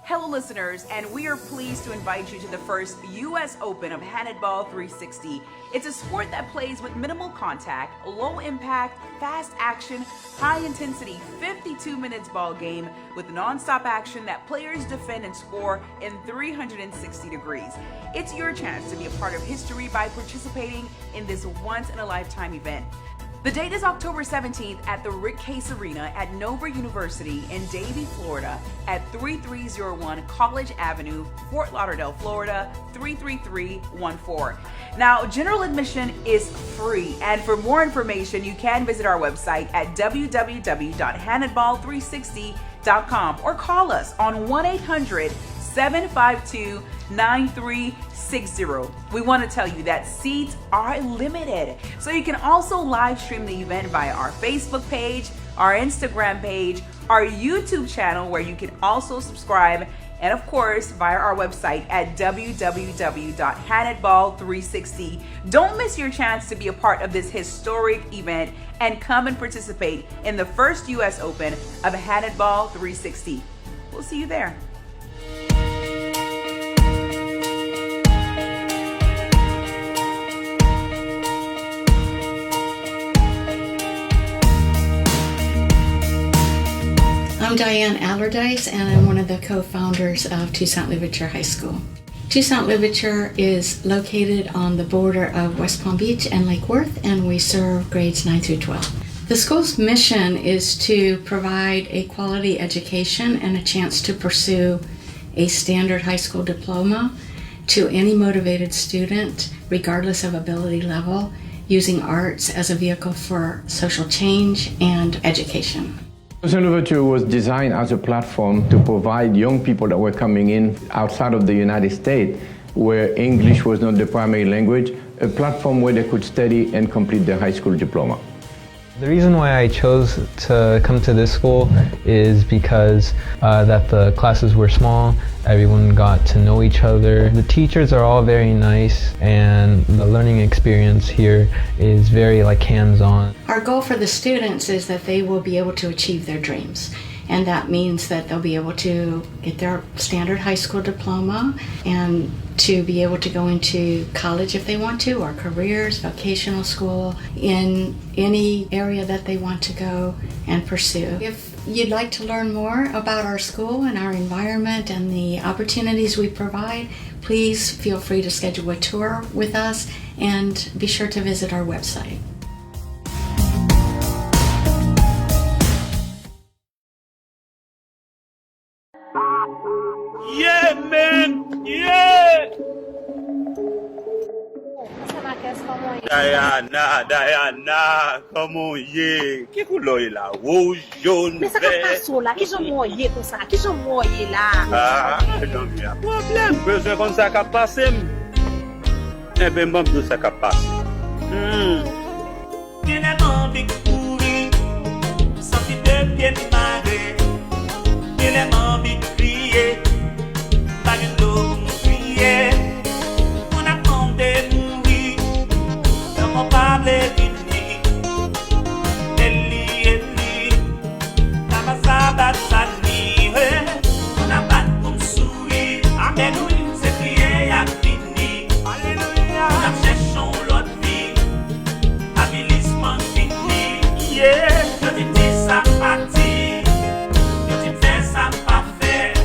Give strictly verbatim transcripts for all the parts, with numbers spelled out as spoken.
Hello, listeners, and we are pleased to invite you to the first U S Open of Handedball three sixty. It's a sport that plays with minimal contact, low impact, fast action, high intensity, fifty-two minutes ball game with nonstop action that players defend and score in three hundred sixty degrees. It's your chance to be a part of history by participating in this once in a lifetime event. The date is October seventeenth at the Rick Case Arena at Nova University in Davie, Florida, at thirty-three oh one College Avenue, Fort Lauderdale, Florida, three three three one four. Now, general admission is free, and for more information, you can visit our website at w w w dot handedball three sixty dot com or call us on one eight hundred, seven five two, nine three six zero. We want to tell you that seats are limited, so you can also live stream the event via our Facebook page, our Instagram page, our YouTube channel, where you can also subscribe, and of course, via our website at w w w dot handedball three sixty. Don't miss your chance to be a part of this historic event and come and participate in the first U S Open of Handedball three sixty. We'll see you there. I'm Diane Allardyce, and I'm one of the co founders of Toussaint Louverture High School. Toussaint Louverture is located on the border of West Palm Beach and Lake Worth, and we serve grades nine through twelve. The school's mission is to provide a quality education and a chance to pursue a standard high school diploma to any motivated student, regardless of ability level, using arts as a vehicle for social change and education. Toussaint Louverture was designed as a platform to provide young people that were coming in outside of the United States, where English was not the primary language, a platform where they could study and complete their high school diploma. The reason why I chose to come to this school is because uh, that the classes were small, everyone got to know each other. The teachers are all very nice, and the learning experience here is very like hands-on. Our goal for the students is that they will be able to achieve their dreams. And that means that they'll be able to get their standard high school diploma and to be able to go into college if they want to, or careers, vocational school, in any area that they want to go and pursue. If you'd like to learn more about our school and our environment and the opportunities we provide, please feel free to schedule a tour with us and be sure to visit our website. Yeah, man! Yeah! Diana, Diana, kòman w ye? Ki koulè w ye la? Wouj, jòn, vè? Men sa k ap pase w la? Kijan w ye konsa? Kijan w ye la? Ah, non, men a pwoblèm. Bezwen konn sa k ap pase m? Enben, ban m di w sa k ap pase. Hmm. Genlè m anvi kouri, m santi de pye m mare. Genlè m anvi kriye, m pa gen dlo pou m kriye. Moun ap mande mouri, lanmò pa vle vini. Eli, Eli, lama sabakhtani. Moun ap bat pou m souri, amèn wi, se kriye y ap vini. Alelouya. Moun ap chèche yon lòt vi, avilisman vini. Yeah. Yo di m di sa m pa di, yo di m fè sa m pa fè.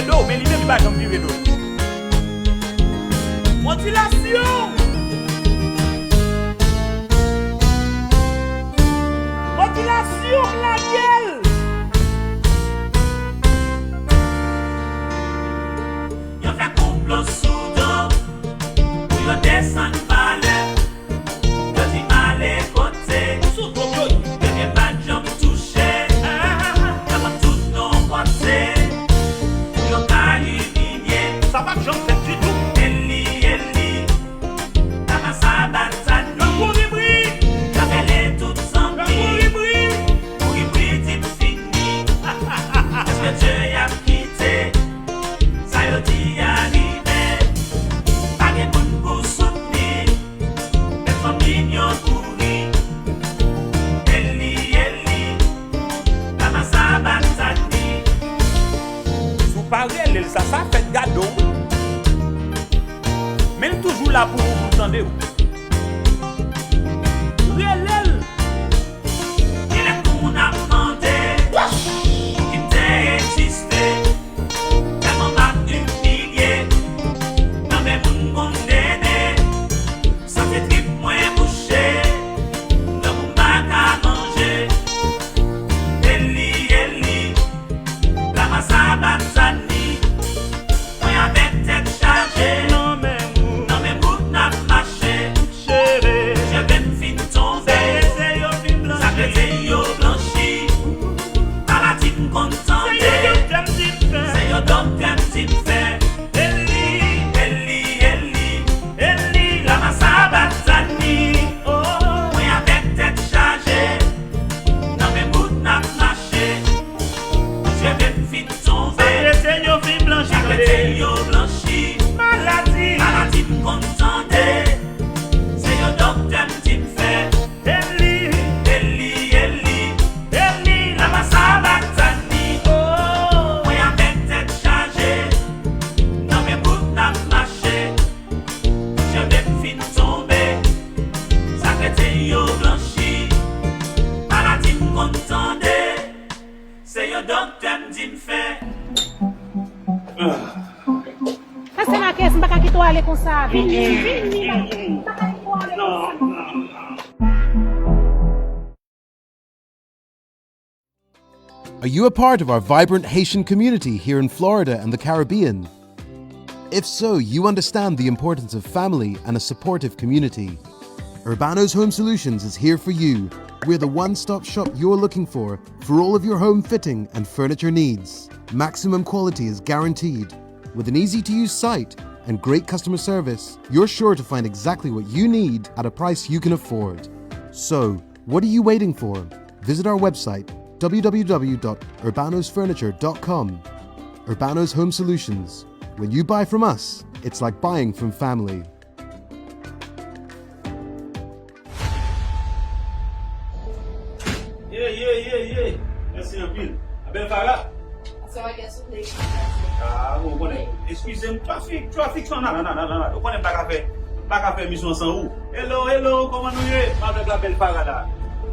do, men li menm li pa janm vire do. Motilasyon! Motilasyon, m lage l! Yo fè konplo sou do pou yo desann valè. Yo di m ale kote. Sou do yo ye. Yo gen pa t janm touche. Yo konn tout non kote. Pou yo ka imilye. Sa p ap janm fèt ditou. Eli, Eli, lama sabaktani. Yo kouri bri. Yo rele tout zanmi. Yo kouri bri. Kouri bri, di m fini. Èske Dye y ap kite sa yo di a rive? Pa gen moun pou soutni. Menm fanmi m yo kouri. Eli, Eli, lama sabaktani. Si w pa rele l, sa, sa fèt gade w. Men l toujou la pou ou, pou l tande w. Rele l. Genlè moun ap mande, pouki m te egziste? Tèlman m ap imilye nan men moun kondene. Santi trip mwen bouche, granmoun pa ka manje. Eli, Eli, lama sabaktani. Mwen avèk tèt chaje, nan men wout, nan men wout n ap mache. Cheve m fin tonbe, sa k rete yo blanchi. Maladi m konn tande, se yo doktè m di m fè. Eli, Eli, Eli, Eli, lama sabaktani. Mwen avèk tèt chaje, nan men wout n ap mache. Cheve m fin tonbe, sa k rete yo blanchi. Maladi, maladi m konn tande, se yo doktè m di m fè. Eli, Eli, Eli, Eli, lama sabaktani. Mwen avèk tèt chaje, nan men wout n ap mache. Cheve m fin tonbe, sa k rete yo blanchi. Maladi m konn tande, se yo doktè m di m fè. Pastè Marques, m pa ka kite w ale konsa. Vini, vini, m pa ka kite w ale konsa. Are you a part of our vibrant Haitian community here in Florida and the Caribbean? If so, you understand the importance of family and a supportive community. Urbano's Home Solutions is here for you. We're the one-stop shop you're looking for for all of your home fitting and furniture needs. Maximum quality is guaranteed. With an easy-to-use site and great customer service, you're sure to find exactly what you need at a price you can afford. So, what are you waiting for? Visit our website, w w w dot urbanos furniture dot com. Urbano's Home Solutions. When you buy from us, it's like buying from family. Ye, ye, ye, ye. Mèsi anpil. Abel Farah. Sa va gen souple. Ah, ou konnen. Eskize m, trafik, trafik, sa, nan, nan, nan, nan, nan. Ou konnen m pa ka fè, m pa ka fè emisyon san ou. Hello, hello, kòman nou ye? M avèk la bèl Farah la.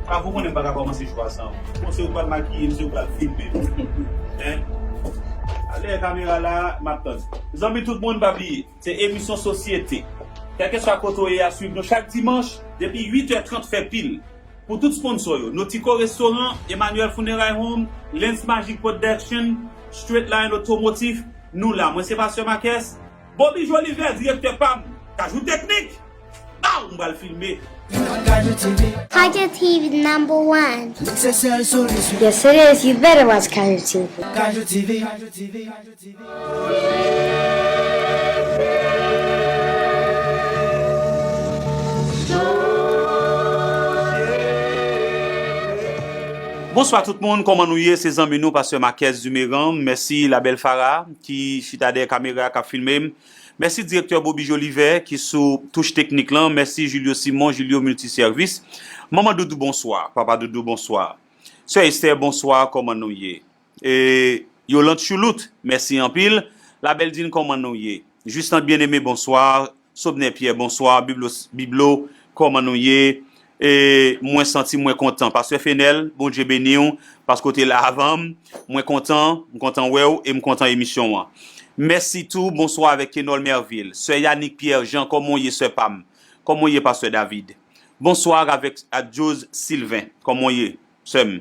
Ah, ou konnen m pa ka kòmanse jou a san ou. Bon, se ou k pral makiye m, se ou k pral filme m. Hein? Ale kamera la, m ap tann. Zanmi tout moun, pa bliye, se emisyon sosyete. Kèlkeswa kote w ye a, swiv nou chak dimanch, depi uit è trant fè pil. Pou tout sponsor yo, Notico Restaurant, Emmanuel Funeral Home, Lens Magic Production, Straight Line Automotive, nou la. Mwen se Pastè Marques, Bobby Jolivet, direktè pa m. Kajou Teknik! Baw! M pral filme. Kajou T V. Kajou T V number one. Mix se sèl solisyon. Yes, it is. You better watch Kajou T V. Kajou T V. Bonswa tout moun, kòman nou ye? Se zanmi nou, Pastè Marques Dumeran. Mèsi, Labèl Farah, ki chita dèyè kamera, k ap filme m. Mèsi, direktè Bobby Jolivet, ki sou touch teknik lan. Mèsi, Julio Simon, Julio Multiservice. Manman Doudou, bonswa. Papa Doudou, bonswa. Sè Esther, bonswa, kòman nou ye? E, Yolande Chouloute, mèsi anpil. Labèl Din, kòman nou ye? Justin Bien-Aimé, bonswa. Sobner Pierre, bonswa. Biblo, Biblo, kòman nou ye? E mwen santi mwen kontan. Pastè Fenel, Bondye beni w, paske w te la avan m. Mwen kontan, m kontan wè w e m kontan emisyon an. Mèsi tou, bonswa avèk Kenol Mervil. Sè Yanick Pierre Jean, kòman w ye, sè pa m? Kòman w ye, pastè David? Bonswa avèk Adjoz Sylvain, kòman w ye, sè m?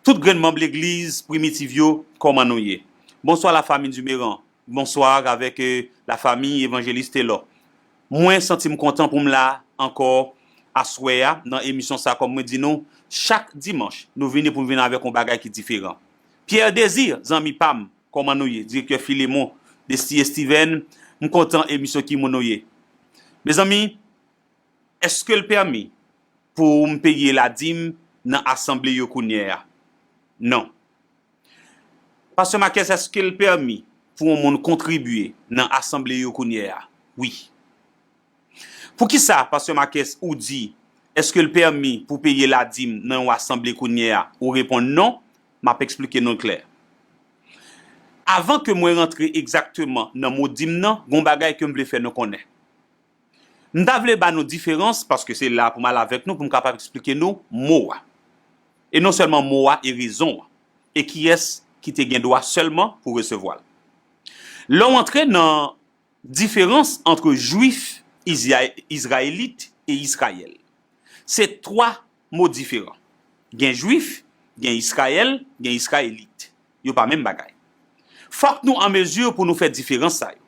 Tout grenn manm legliz Primitiv yo, kòman nou ye? Bonswa la famille Duméran. Bonswa avèk, euh, la famille Evangeliste Taylor. Mwen santi m kontan pou m la ankò aswè a nan emisyon sa, kòm mwen di nou, chak dimanch, nou vini pou n vin avèk yon bagay ki diferan. Pierre Désir, zanmi pa m, kòman nou ye? Direktè Filemon, Destie Steven, m kontan emisyon ki moun nou ye. Mezanmi, èske l pèmi pou m peye ladim nan asanble yo kounye a? Non. Pastè Marques, èske l pèmi pou yon moun kontribye nan asanble yo kounye a? Wi. Poukisa, Pastè Marques, ou di, èske l pèmi pou peye ladim nan yon asanble kounye a? Ou reponn non, m ap eksplike nou l klè. Avan ke mwen rantre egzakteman nan mo dim nan, gon bagay ke m vle fè nou konnen. M ta vle ba nou diferans, paske se la pou m al avèk nou, pou m kapab eksplike nou mo a. E non sèlman mo a, e rezon an. E kiyès ki te gen dwa sèlman pou resevwa l. Lè w antre nan diferans ant Jwif, Izya-, Izrayelit e Israyèl, se twa mo diferan. Gen Jwif, gen Israyèl, gen Izrayelit. Yo pa menm bagay. Fòk nou an mezi pou nou fè diferans sa yo.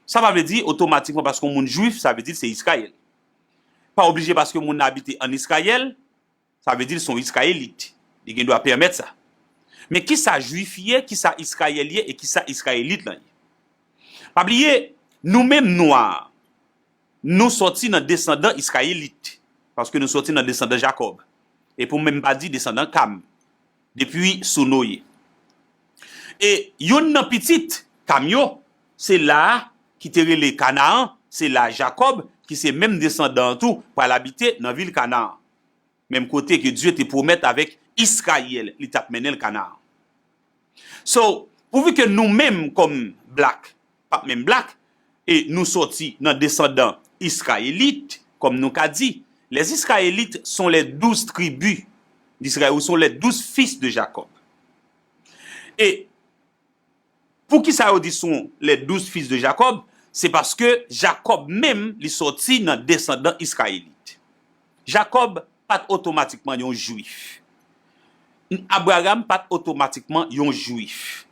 Sa pa vle di otomatikman paske yon moun Jwif, sa vle di l se Izrayèl. Pa oblije paske moun nan abite ann Izrayèl, sa vle di l se yon Izrayelit. Li gen dwa pèmèt sa. Men kisa Jwif ye, kisa Izrayèl ye e kisa Izrayelit lan ye? Pa bliye, nou menm nwa, nou sòti nan desandan Izrayelit, paske nou sòti nan desandan Jakòb. E pou m menm pa di desandan Kam, depi sou Noye. E youn nan pitit Kam yo, se la a ki te rele Kanaan, se la Jakòb, ki se menm desandan an tou, pral abite nan vil Kanaan. Menm kote ke Dye te pwomèt avèk Izrayèl, li t ap mennen l Kanaan. So, pouvi ke nou menm kòm black, p ap menm black, e nou sòti nan desandan Izrayelit, kòm nou ka di, les Israélites sont les douze tribus d'Israël, ou sont les douze fils de Jacob. E poukisa yo di sont les douze fils de Jacob? Se paske Jakòb menm, li sòti nan desandan Izrayelit. Jakòb pa t otomatikman yon Jwif. Abraram pa t otomatikman yon Jwif.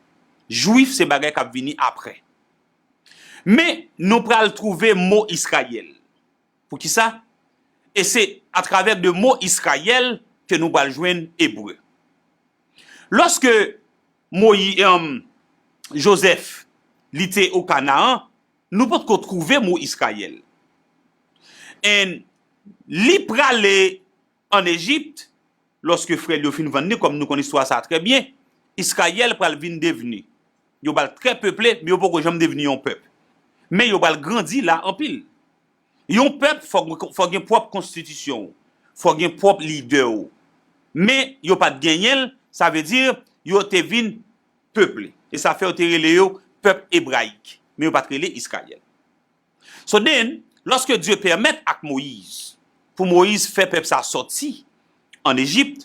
Jwif se bagay k ap vini apre. Men, nou pral twouve mo Izrayèl. Poukisa? E se atravè de mo Izrayèl ke nou pral jwenn Ebre. Lòske Moyi-, em, Jozèf, li te o Kanaan, nou potko twouve mo Izrayèl. And li prale ann Ejip, lòske frè l yo fin vann li, kòm nou konn istwa sa a trè byen, Izrayèl pral vin devni. Yo pral trè peple, men yo poko janm devni yon pèp. Men yo pral grandi la anpil. Yon pèp, fò, fò gen pwòp konstitisyon w, fò gen pwòp lidè w. Men yo pa t genyen l, sa vle di yo te vin peple. E sa fè yo te rele yo pèp ebrayik, men yo pa t rele Izrayèl. So then, lòske Dye pèmèt ak Moyiz, pou Moyiz fè pèp sa sòti ann Ejip,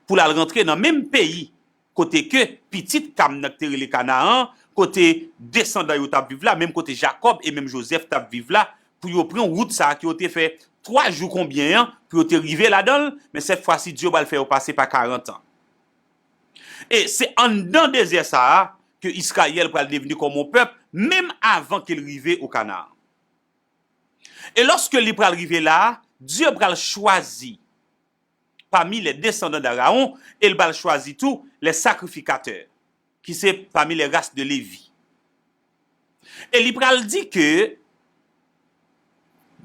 pou l al rantre nan menm peyi kote ke pitit Kam nan ki te rele Kanaan, kote desandan yo t ap viv la, menm kote Jakòb e menm Jozèf t ap viv la, pou yo pran wout sa a ke yo te fè twa jou konbyen an, pou yo te rive ladan l, men sèt fwa si Dye pral fè yo pase pa karant an. E se anndan dezè sa a ke Izrayèl pral devni kòm yon pèp, menm avan ke l rive o Kanaan. E lòske li pral rive la a, Dye pral chwazi pami les descendants d'Aaron, e l pral chwazi tou les sacrificateurs, ki se pami les races de Lévi. E li pral di ke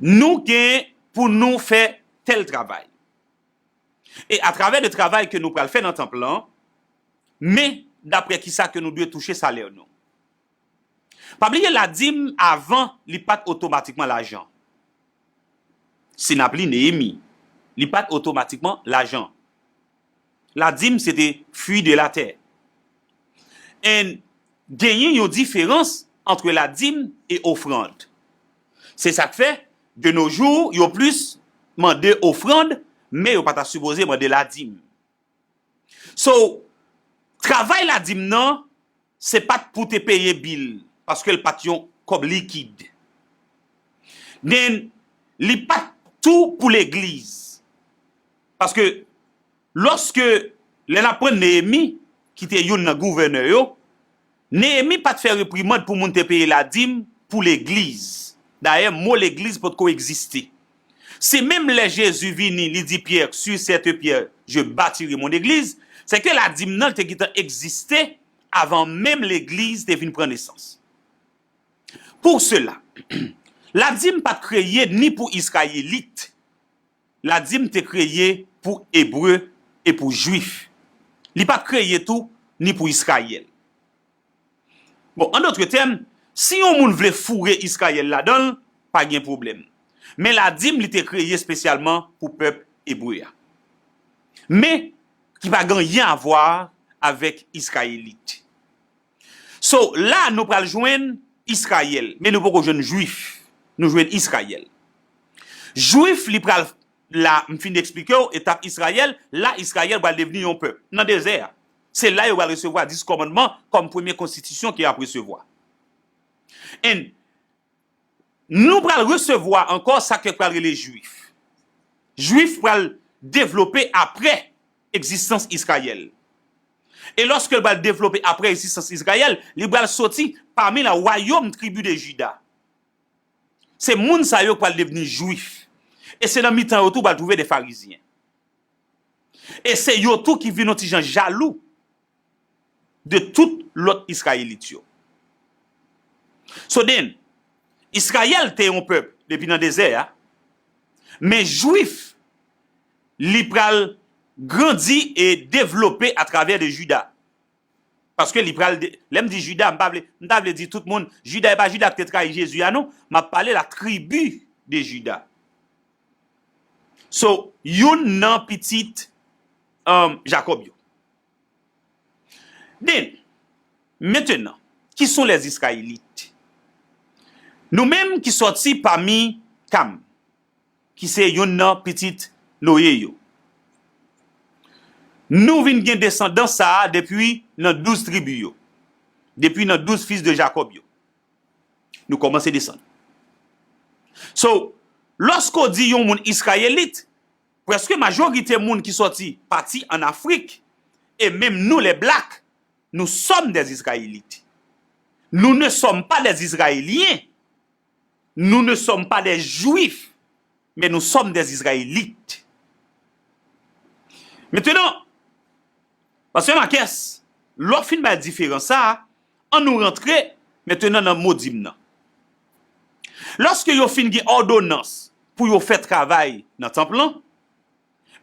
nou gen pou nou fè tèl travay. E atravè de travay ke nou pral fè nan tanp lan, men daprè kisa ke nou dwe touche salè nou. Pa bliye ladim avan, li pa t otomatikman lajan. Si n ap li Neyemi, li pa t otomatikman lajan. Ladim se te fruit de la terre. And genyen yon diferans ant ladim e ofrann. Se sa k fè, de nos jours, yo plis mande ofrann, men yo pa ta sipoze mande ladim. So, travay ladim nan, se pa t pou te peye bil, paske l pa t yon kòb likid. Then, li pa t tou pou legliz. Paske, lòske, lè n ap pran Neyemi, ki te youn nan gouvènè yo, Neyemi pa t fè reprimand pou moun te peye ladim pou legliz. Dayè, mo legliz potko egziste. Se menm lè Jezi vini, li di Pyè, sur cette pierre, je bâtirai mon église, se ke ladim nan te gentan egziste avan menm legliz te vin pran nesans. Pour cela, ladim pa t kreye ni pou Izrayelit, ladim te kreye pou Ebre e pou Jwif. Li pa t kreye tou ni pou Izrayèl. Bon, an dòt tèm, si yon moun vle foure Izrayèl ladan l, pa gen pwoblèm. Men ladim li te kreye espesyalman pou pèp ebre a. Men, ki pa gen anyen a vwa avèk Izrayelit. So, la nou pral jwenn Izrayèl, men nou poko jwenn Jwif. Nou jwenn Izrayèl. Jwif, li pral, la, m fin eksplike w, etap Izrayèl, la Izrayèl pral devni yon pèp, nan dezè a. Se la yo pral resevwa dis kòmandman kòm premye konstitisyon ke y ap resevwa. And nou pral resevwa ankò sa ke pral rele Jwif. Jwif pral devlope apre egzistans Izrayèl. E lòske l pral devlope apre egzistans Izrayèl, li pral soti pami la wayòm tribi de Jida. Se moun sa yo k pral devni Jwif. E se nan mitan yo tou pral twouve de Farizyen. E se yo tou ki vin yon ti jan jalou de tout lòt Izrayelit yo. So then, Izrayèl te yon pèp depi nan dezè a, men Jwif, li pral grandi e devlope atravè de Jida. Paske li pral, de, lè m di Jida, m pa vle, m ta vle di tout moun, Jida e pa Jida ki te trayi Jezi a non, m ap pale la tribi de Jida. So, youn nan pitit, um, Jakòb yo. Then, maintenant, qui sont les Israélites? Nou menm ki sòti pami Kam, ki se youn nan pitit Noye yo. Nou vin gen desandan sa a depi nan douz tribi yo, depi nan douz fis de Jakòb yo. Nou kòmanse desann. So, lòske w di yon moun Izrayelit, prèske majorite moun ki sòti pati ann Afrik, e menm nou, les Blacks, nous sommes des Israélites. Nous ne sommes pas des Israéliens. Nous ne sommes pas des Juifs, mais nous sommes des Israélites. Maintenant, Pastè Makès, lè w fin bay diferans sa a, ann nou rantre mentnan nan mo dim nan. Lòske yo fin gen òdonans pou yo fè travay nan tanp lan,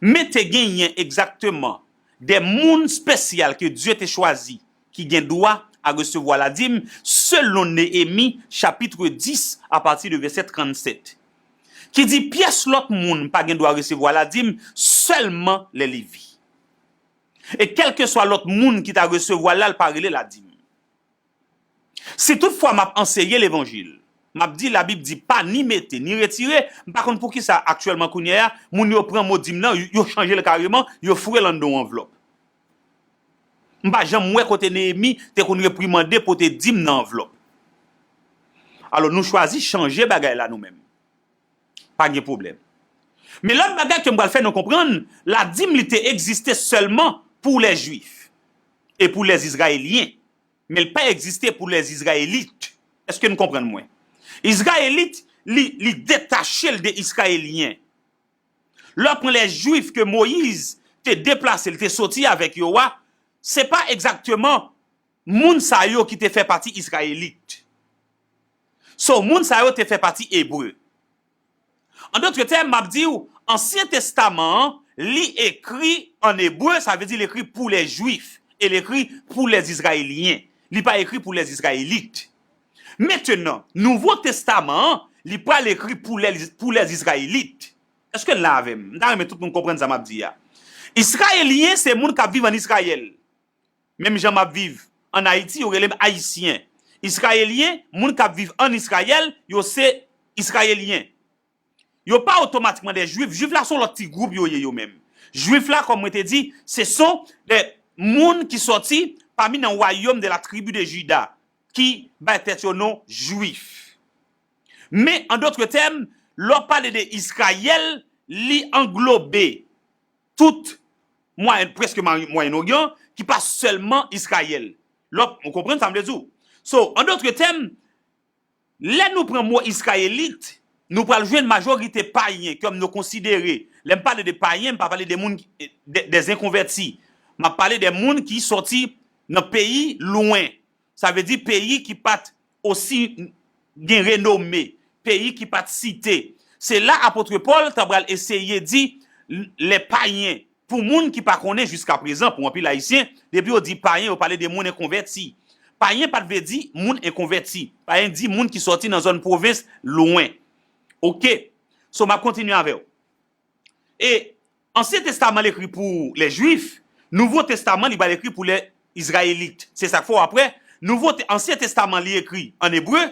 men te genyen egzakteman de moun espesyal ke Dye te chwazi ki gen dwa a resevwa ladim, selon Neyemi, chapitre dix, à partir de verset trannsenk, ki di pyès lòt moun pa gen dwa resevwa ladim, sèlman lè Levi. E kèlkeswa lòt moun ki ta resevwa l la, l pa rele ladim. Si toutfwa m ap anseye levanjil, m ap di Labib di pa ni mete, ni retire, m pa konn poukisa aktyèlman kounye a, moun yo pran mo dim nan, yo, yo chanje l kareman, yo foure l anndan yon anvlòp. M pa janm wè kote Neyemi te konn reprimande pote dim nan anvlòp. Alò, nou chwazi chanje bagay la nou menm. Pa gen pwoblèm. Men lòt bagay ke m pral fè nou konprann, ladim li te egziste sèlman pou lè Jwif e pou lè Izrayelyen, men l pa egziste pou lè Izrayelit. Èske n konprann mwen? Izrayelit, li, li detache l de Izrayelyen. Lè w pran lè Jwif ke Moyiz te deplase, l te soti avèk yo a, se pa egzakteman moun sa yo ki te fè pati Izrayelit. So, moun sa yo te fè pati Ebre. An dòt tèm, m ap di w, Ansyen Testaman an, li ekri ann ebre, sa vle di l ekri pou lè Jwif, e l ekri pou lè Izrayelyen. Li pa ekri pou lè Izrayelit. Mentnan, Nouvo Testaman an, li pral ekri pou lè, pou lè Izrayelit. Èske n la avè m? M ta renmen tout moun konprann sa m ap di a. Izrayelyen se moun k ap viv ann Izrayèl. Menm jan m ap viv ann Ayiti, yo rele m Ayisyen. Izrayelyen, moun k ap viv ann Izrayèl, yo se Izrayelyen. Yo pa otomatikman de Jwif. Jwif la se yon lòt ti gwoup yo ye yo menm. Jwif la, kòm mwen te di, se son de moun ki sòti pami nan wayòm de la tribi de Jida, ki bay tèt yo non Jwif. Men, an dòt tèm, lè w pale de Izrayèl, li anglobe tout Mwayen, prèske Mwayen Oryan, ki pa sèlman Izrayèl. Lè w, ou konprann sa m vle di w? So, an dòt tèm, lè nou pran mo Izrayelit, nou pral jwenn majorite payen, kòm nou konsidere. Lè m pale de payen, m pa pale de moun, de, de enkonvèti. M ap pale de moun ki sòti nan peyi lwen. Sa vle di peyi ki pa t osi gen renome, peyi ki pa t site. Se la apot Pòl ta pral eseye di, les païens, pou moun ki pa konnen jiska prezan, pou anpil Ayisyen, depi yo di payen, yo pale de moun enkonvèti. Payen pa t vle di moun enkonvèti. Payen di moun ki sòti nan zòn pwovens lwen. Oke. So, m ap kontinye avè w. E Ansyen Testaman l ekri pou lè Jwif, Nouvo Testaman li pral ekri pou lè Izrayelit. Se sa k fè w apre, Nouvo Te-, Ansyen Testaman li ekri ann ebre,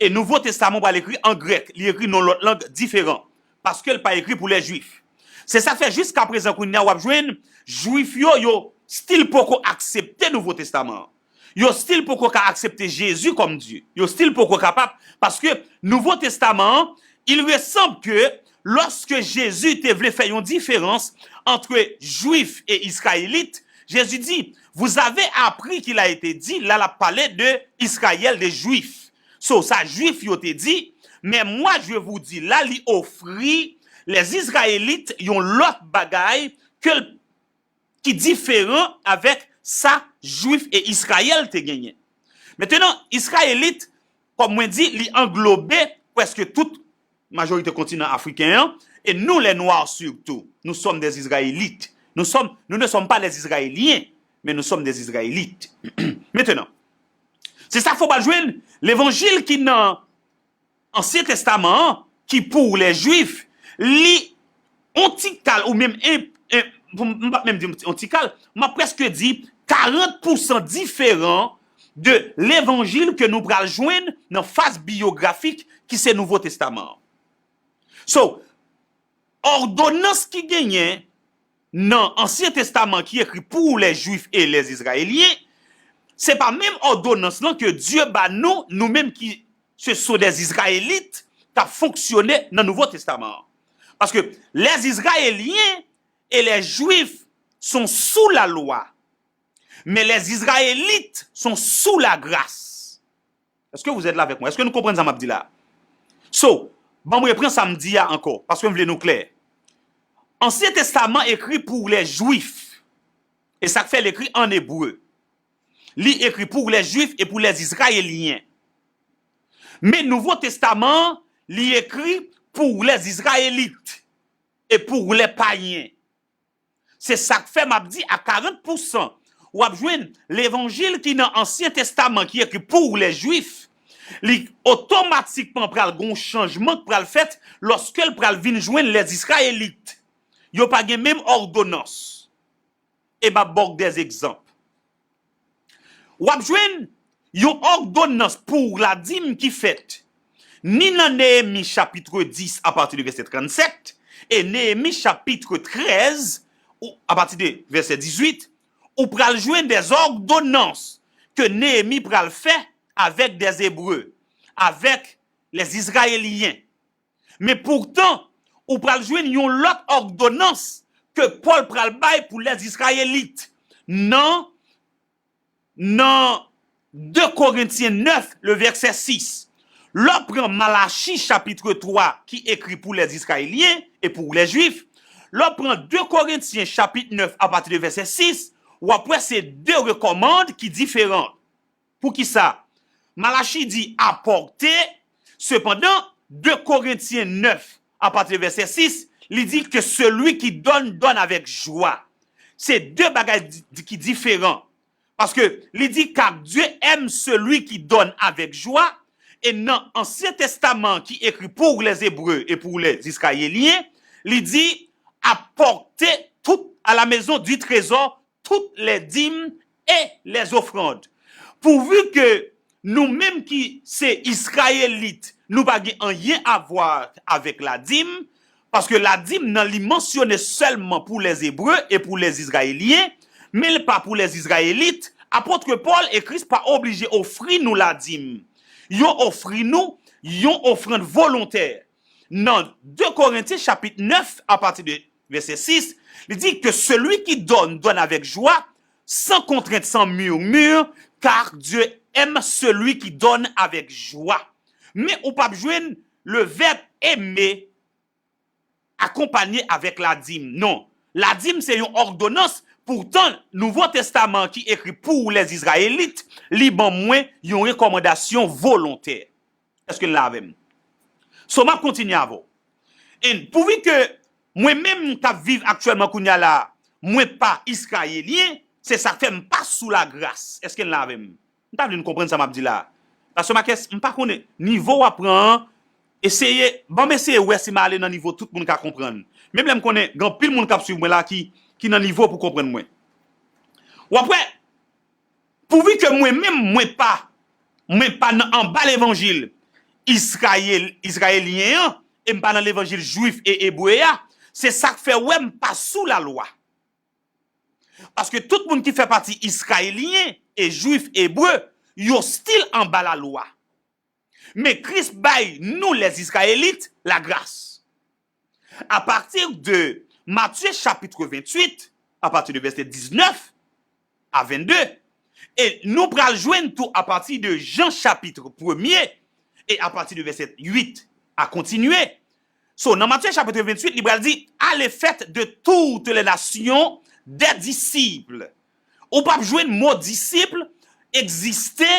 e Nouvo Testaman pral ekri an grèk. Li ekri nan lòt lang diferan, paske l pa ekri pou lè Jwif. Se sa k fè jiska prezan kounye a w ap jwenn Jwif yo, yo still poko aksepte Nouvo Testaman an. Yo still poko ka aksepte Jezi kòm Dye. Yo still poko kapab, paske Nouvo Testaman an, il ressemble que lorsque Jésus te vle fè yon diferans entre Juifs et Israélites, Jésus dit, vous avez appris qu'il a été dit, la l ap pale de Israël, de Jwif. So, sa Jwif yo te di, mais moi je vous dis, la li ofri les Israélites yon lòt bagay ke l ki diferan avèk sa Jwif e Izrayèl te genyen. Mentenan, Izrayelit, kòm mwen di, li anglobe prèske tout majorite kontinan afriken an, e nou, les Noirs surtout, nous sommes des Israélites. Nous sommes, nous ne sommes pas les Israéliens, mais nous sommes des Israélites. Mentenan, se sa k fè w pral jwenn levanjil ki nan Ansyen Testaman an, ki pou lè Jwif, li on ti kal, ou menm en, en, pou m, m p ap menm di on ti kal, m ap prèske di karant pousan diferan de levanjil ke nou pral jwenn nan faz biyografik ki se Nouvo Testaman an. So, òdonans ki genyen nan Ansyen Testaman ki ekri pou lè Jwif e lè Izrayelyen, se pa menm òdonans lan ke Dye ba nou, nou menm ki se sont des Israélites, k ap fonksyone nan Nouvo Testaman an. Paske les Israéliens et les Juifs sont sous la loi, mais les Israélites sont sous la grâce. Est-ce que vous êtes là avec moi? Est-ce que nou konprann sa m ap di la? So, ban m reprann sa m di a ankò, paske m vle nou klè. Ansyen Testaman ekri pou lè Jwif. E sa k fè l ekri ann ebre. Li ekri pou lè Jwif e pou lè Izrayelyen. Men Nouvo Testaman an, li ekri pou lè Izrayelit e pou lè payen. Se sa k fè m ap di a karant pousan, w ap jwenn levanjil ki nan Ansyen Testaman ki ekri pou lè Jwif, li otomatikman pral gen yon chanjman k pral fèt lòske l pral vin jwenn lè Izrayelit. Yo pa gen menm òdonans. E m ap ba w de egzanp. W ap jwenn yon òdonans pou ladim ki fèt ni nan Neyemi chapit dis apati de vèsè trannsèt e Neyemi chapit trèz ou apati de vèsè dizuit, ou pral jwenn de òdonans ke Neyemi pral fè avèk de Ebre, avèk lè Izrayelyen. Men poutan, ou pral jwenn yon lòt òdonans ke Pòl pral bay pou lè Izrayelit nan, nan de Korentyen nèf, le vèsè sis. Lè w pran Malachi chapit twa ki ekri pou lè Izrayelyen e pou lè Jwif, lè w pran de Korentyen chapit nèf apati de vèsè sis, w ap wè se de rekòmand ki diferan. Poukisa? Malachi di apòte, sepandan, de Korentyen nèf, apati de vèsè sis, li di ke celui qui donne, donne avec joie. Se de bagay di, di, ki diferan. Paske li di, car Dieu aime celui qui donne avec joie, e nan Ansyen Testaman ki ekri pou lè Ebre e pou lè Izrayelyen, li di, apportez tout à la maison du trésor toutes les dîmes et les offrandes. Pourvu que nou menm ki se Izrayelit, nou pa gen anyen a vwa avèk ladim, paske ladim nan li mansyone sèlman pou lèzebre e pou lèzizrayelyen, men l pa pou lèzizrayelit. Apot Pòl e Kris pa oblije ofri nou ladim. Yo ofri nou yon ofrann volontè. Nan de Korentyen chapit nèf, apati de vèsè sis, li di que celui qui donne, donne avec joie, sans contrainte, sans murmure, car Dieu aime celui qui donne avec joie. Men ou p ap jwenn le vèb eme akonpanye avèk ladim. Non. Ladim se yon òdonans, poutan Nouvo Testaman ki ekri pou lèzizrayelit, li ban mwen yon rekòmandasyon volontè. Èske n la avè m? So, m ap kontinye avè w. And pouvi ke mwen menm k ap viv aktyèlman kounye a la, mwen pa Izrayelyen, se sa k fè m pa sou lagras. Èske n la avè m? M ta vle n konprann sa m ap di la. Pastè Makès, m pa konnen nivo w ap pran an, eseye, ban m eseye wè si m ale nan nivo tout moun ka konprann. Menm lè m konnen gen anpil moun k ap swiv mwen la ki, ki nan nivo pou konprann mwen. W ap wè, pouvi ke mwen menm, mwen pa, mwen pa nan anba levanjil Izrayel, Izrayelyen an, e m pa nan levanjil jwif e ebre a, se sa k fè w wè m pa sou lalwa. Paske tout moun ki fè pati Izrayelyen e jwif ebre, yo still anba lalwa. Men Kris bay nou lèzizrayelit lagras. A partir de Matthieu chapitre vingt-huit, à partir de verset dix-neuf à vingt-deux, e nou pral jwenn tou a pati de Jan chapitre premier e a pati de verset huit à continuer. So, nan Matthieu chapitre vingt-huit, li pral di, allez, faites de toutes les nations des disciples. Ou p ap jwenn mo disip egziste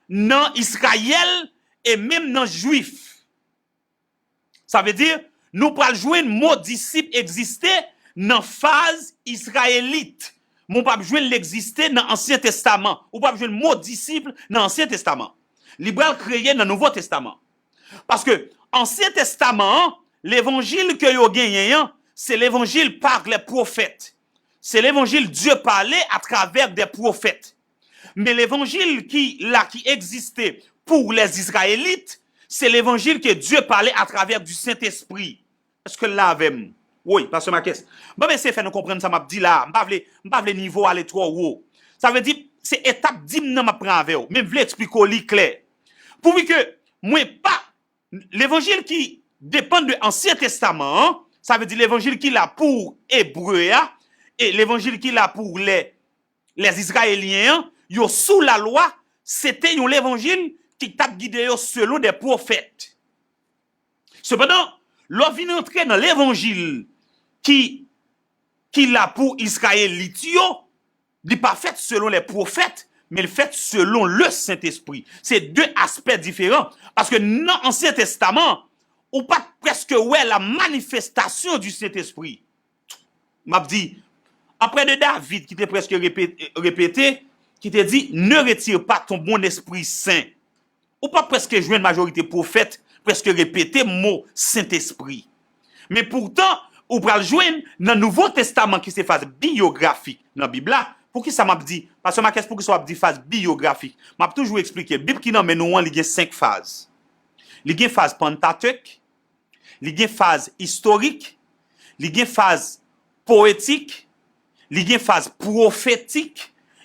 nan Izrayèl e menm nan jwif. Sa vle di, nou pral jwenn mo disip egziste nan faz izrayelit. Men w p ap jwenn l egziste nan Ansyen Testaman. Ou p ap jwenn mo disip nan Ansyen Testaman. Li pral kreye nan Nouvo Testaman. Paske Ansyen Testaman an, levanjil ke yo genyen an, se levanjil par les prophètes. Se levanjil Dieu parlait à travers des prophètes. Men levanjil ki la, ki egziste pour les Israélites, se levanjil ke Dieu parlait à travers du Saint-Esprit. Èske l la avè m? Woy, pastè Makès. Ban m eseye fè nou konprann sa m ap di la. M pa vle, m pa vle nivo ale twò wo. Sa vle di, se etap di m nan m ap pran avè w. Men m vle eksplike w li klè. Pouvi ke mwen pa, levanjil ki depann de Ansyen Testaman an, sa vle di levanjil ki la pou ebre a, e levanjil ki la pou lè, lèzizrayelyen an, yo sou lalwa, se te yon levanjil ki t ap gide yo selon de pwofèt. Sepandan, lè w vin antre nan levanjil ki, ki la pou Izrayelit yo, li pa fèt selon lè pwofèt, men l fèt selon le Sentespri. Se de aspè diferan. Paske nan Ansyen Testaman, ou pa t prèske wè la manifestasyon di Sentespri. M ap di, apre de David ki te prèske repete, repete, ki te di, ne retire pas ton bon Esprit Saint. Ou p ap prèske jwenn majorite pwofèt prèske repete mo Sentespri. Men poutan, ou pral jwenn nan Nouvo Testaman ki se faz biyografik nan Bib la. Poukisa m ap di, pastè Makès, poukisa w ap di faz biyografik? M ap toujou eksplike, Bib ki nan men nou an, li gen senk faz. Li gen faz Pantatèk, li gen faz istorik, li gen faz powetik, li gen faz pwofetik,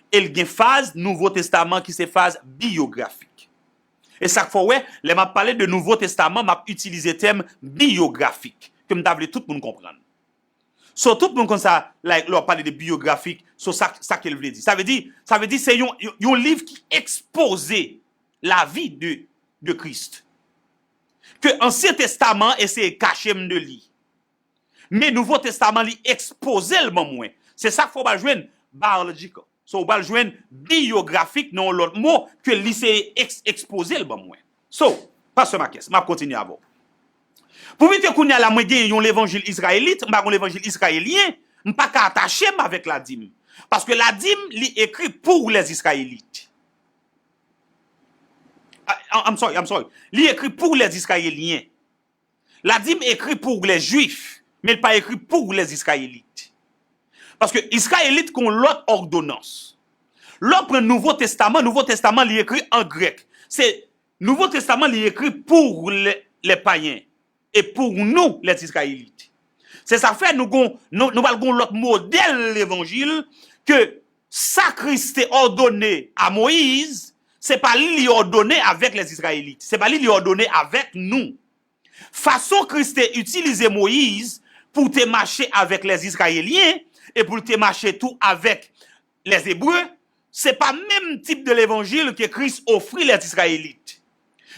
e l gen faz Nouvo Testaman ki se faz biyografik. E sa k fè w wè, lè m ap pale de Nouvo Testaman, m ap itilize tèm biyografik, ke m ta vle tout moun konprann. So, tout moun konn sa, like, lè w ap pale de biyografik, so sa, sa ke l vle di. Sa vle di, sa vle di se yon, yon, yon liv ki ekspoze lavi de, de Kris. Ke Ansyen Testaman eseye kache m de li. Men Nouvo Testaman li ekspoze l ban mwen. Se sa k fè w pral jwenn biological. So, ou pral jwenn biyografik nan yon lòt mo ke li se eks-, ekspoze l ban mwen. So, pastè Makès, m ap kontinye avè w. Pouvi ke kounye a la, mwen gen yon levanjil izrayelit, m pa gen levanjil izrayelyen, m pa ka atache m avèk ladim. Paske ladim, li ekri pour les Israélites. Ah, I'm sorry, I'm sorry. Li ekri pour les Israéliens. Ladim ekri pour les Juifs, men l pa ekri pour les Israélites. Paske Izrayelit gon lòt òdonans. Lè w pran Nouvo Testaman, Nouvo Testaman li ekri an grèk. Se Nouvo Testaman li ekri pou lè, lè payen e pou nou, lè Izrayelit. Se sa fè nou gon, nou, nou pral gon lòt modèl levanjil ke sa Kris te òdone a Moyiz, se pa li li òdone avèk lè Izrayelit. Se pa li li òdone avèk nou. Fason Kris te itilize Moyiz pou te mache avèk lè Izrayelyen e pou l te mache tou avèk lè Ebre, se pa menm tip de levanjil ke Kris ofri lè Izrayelit.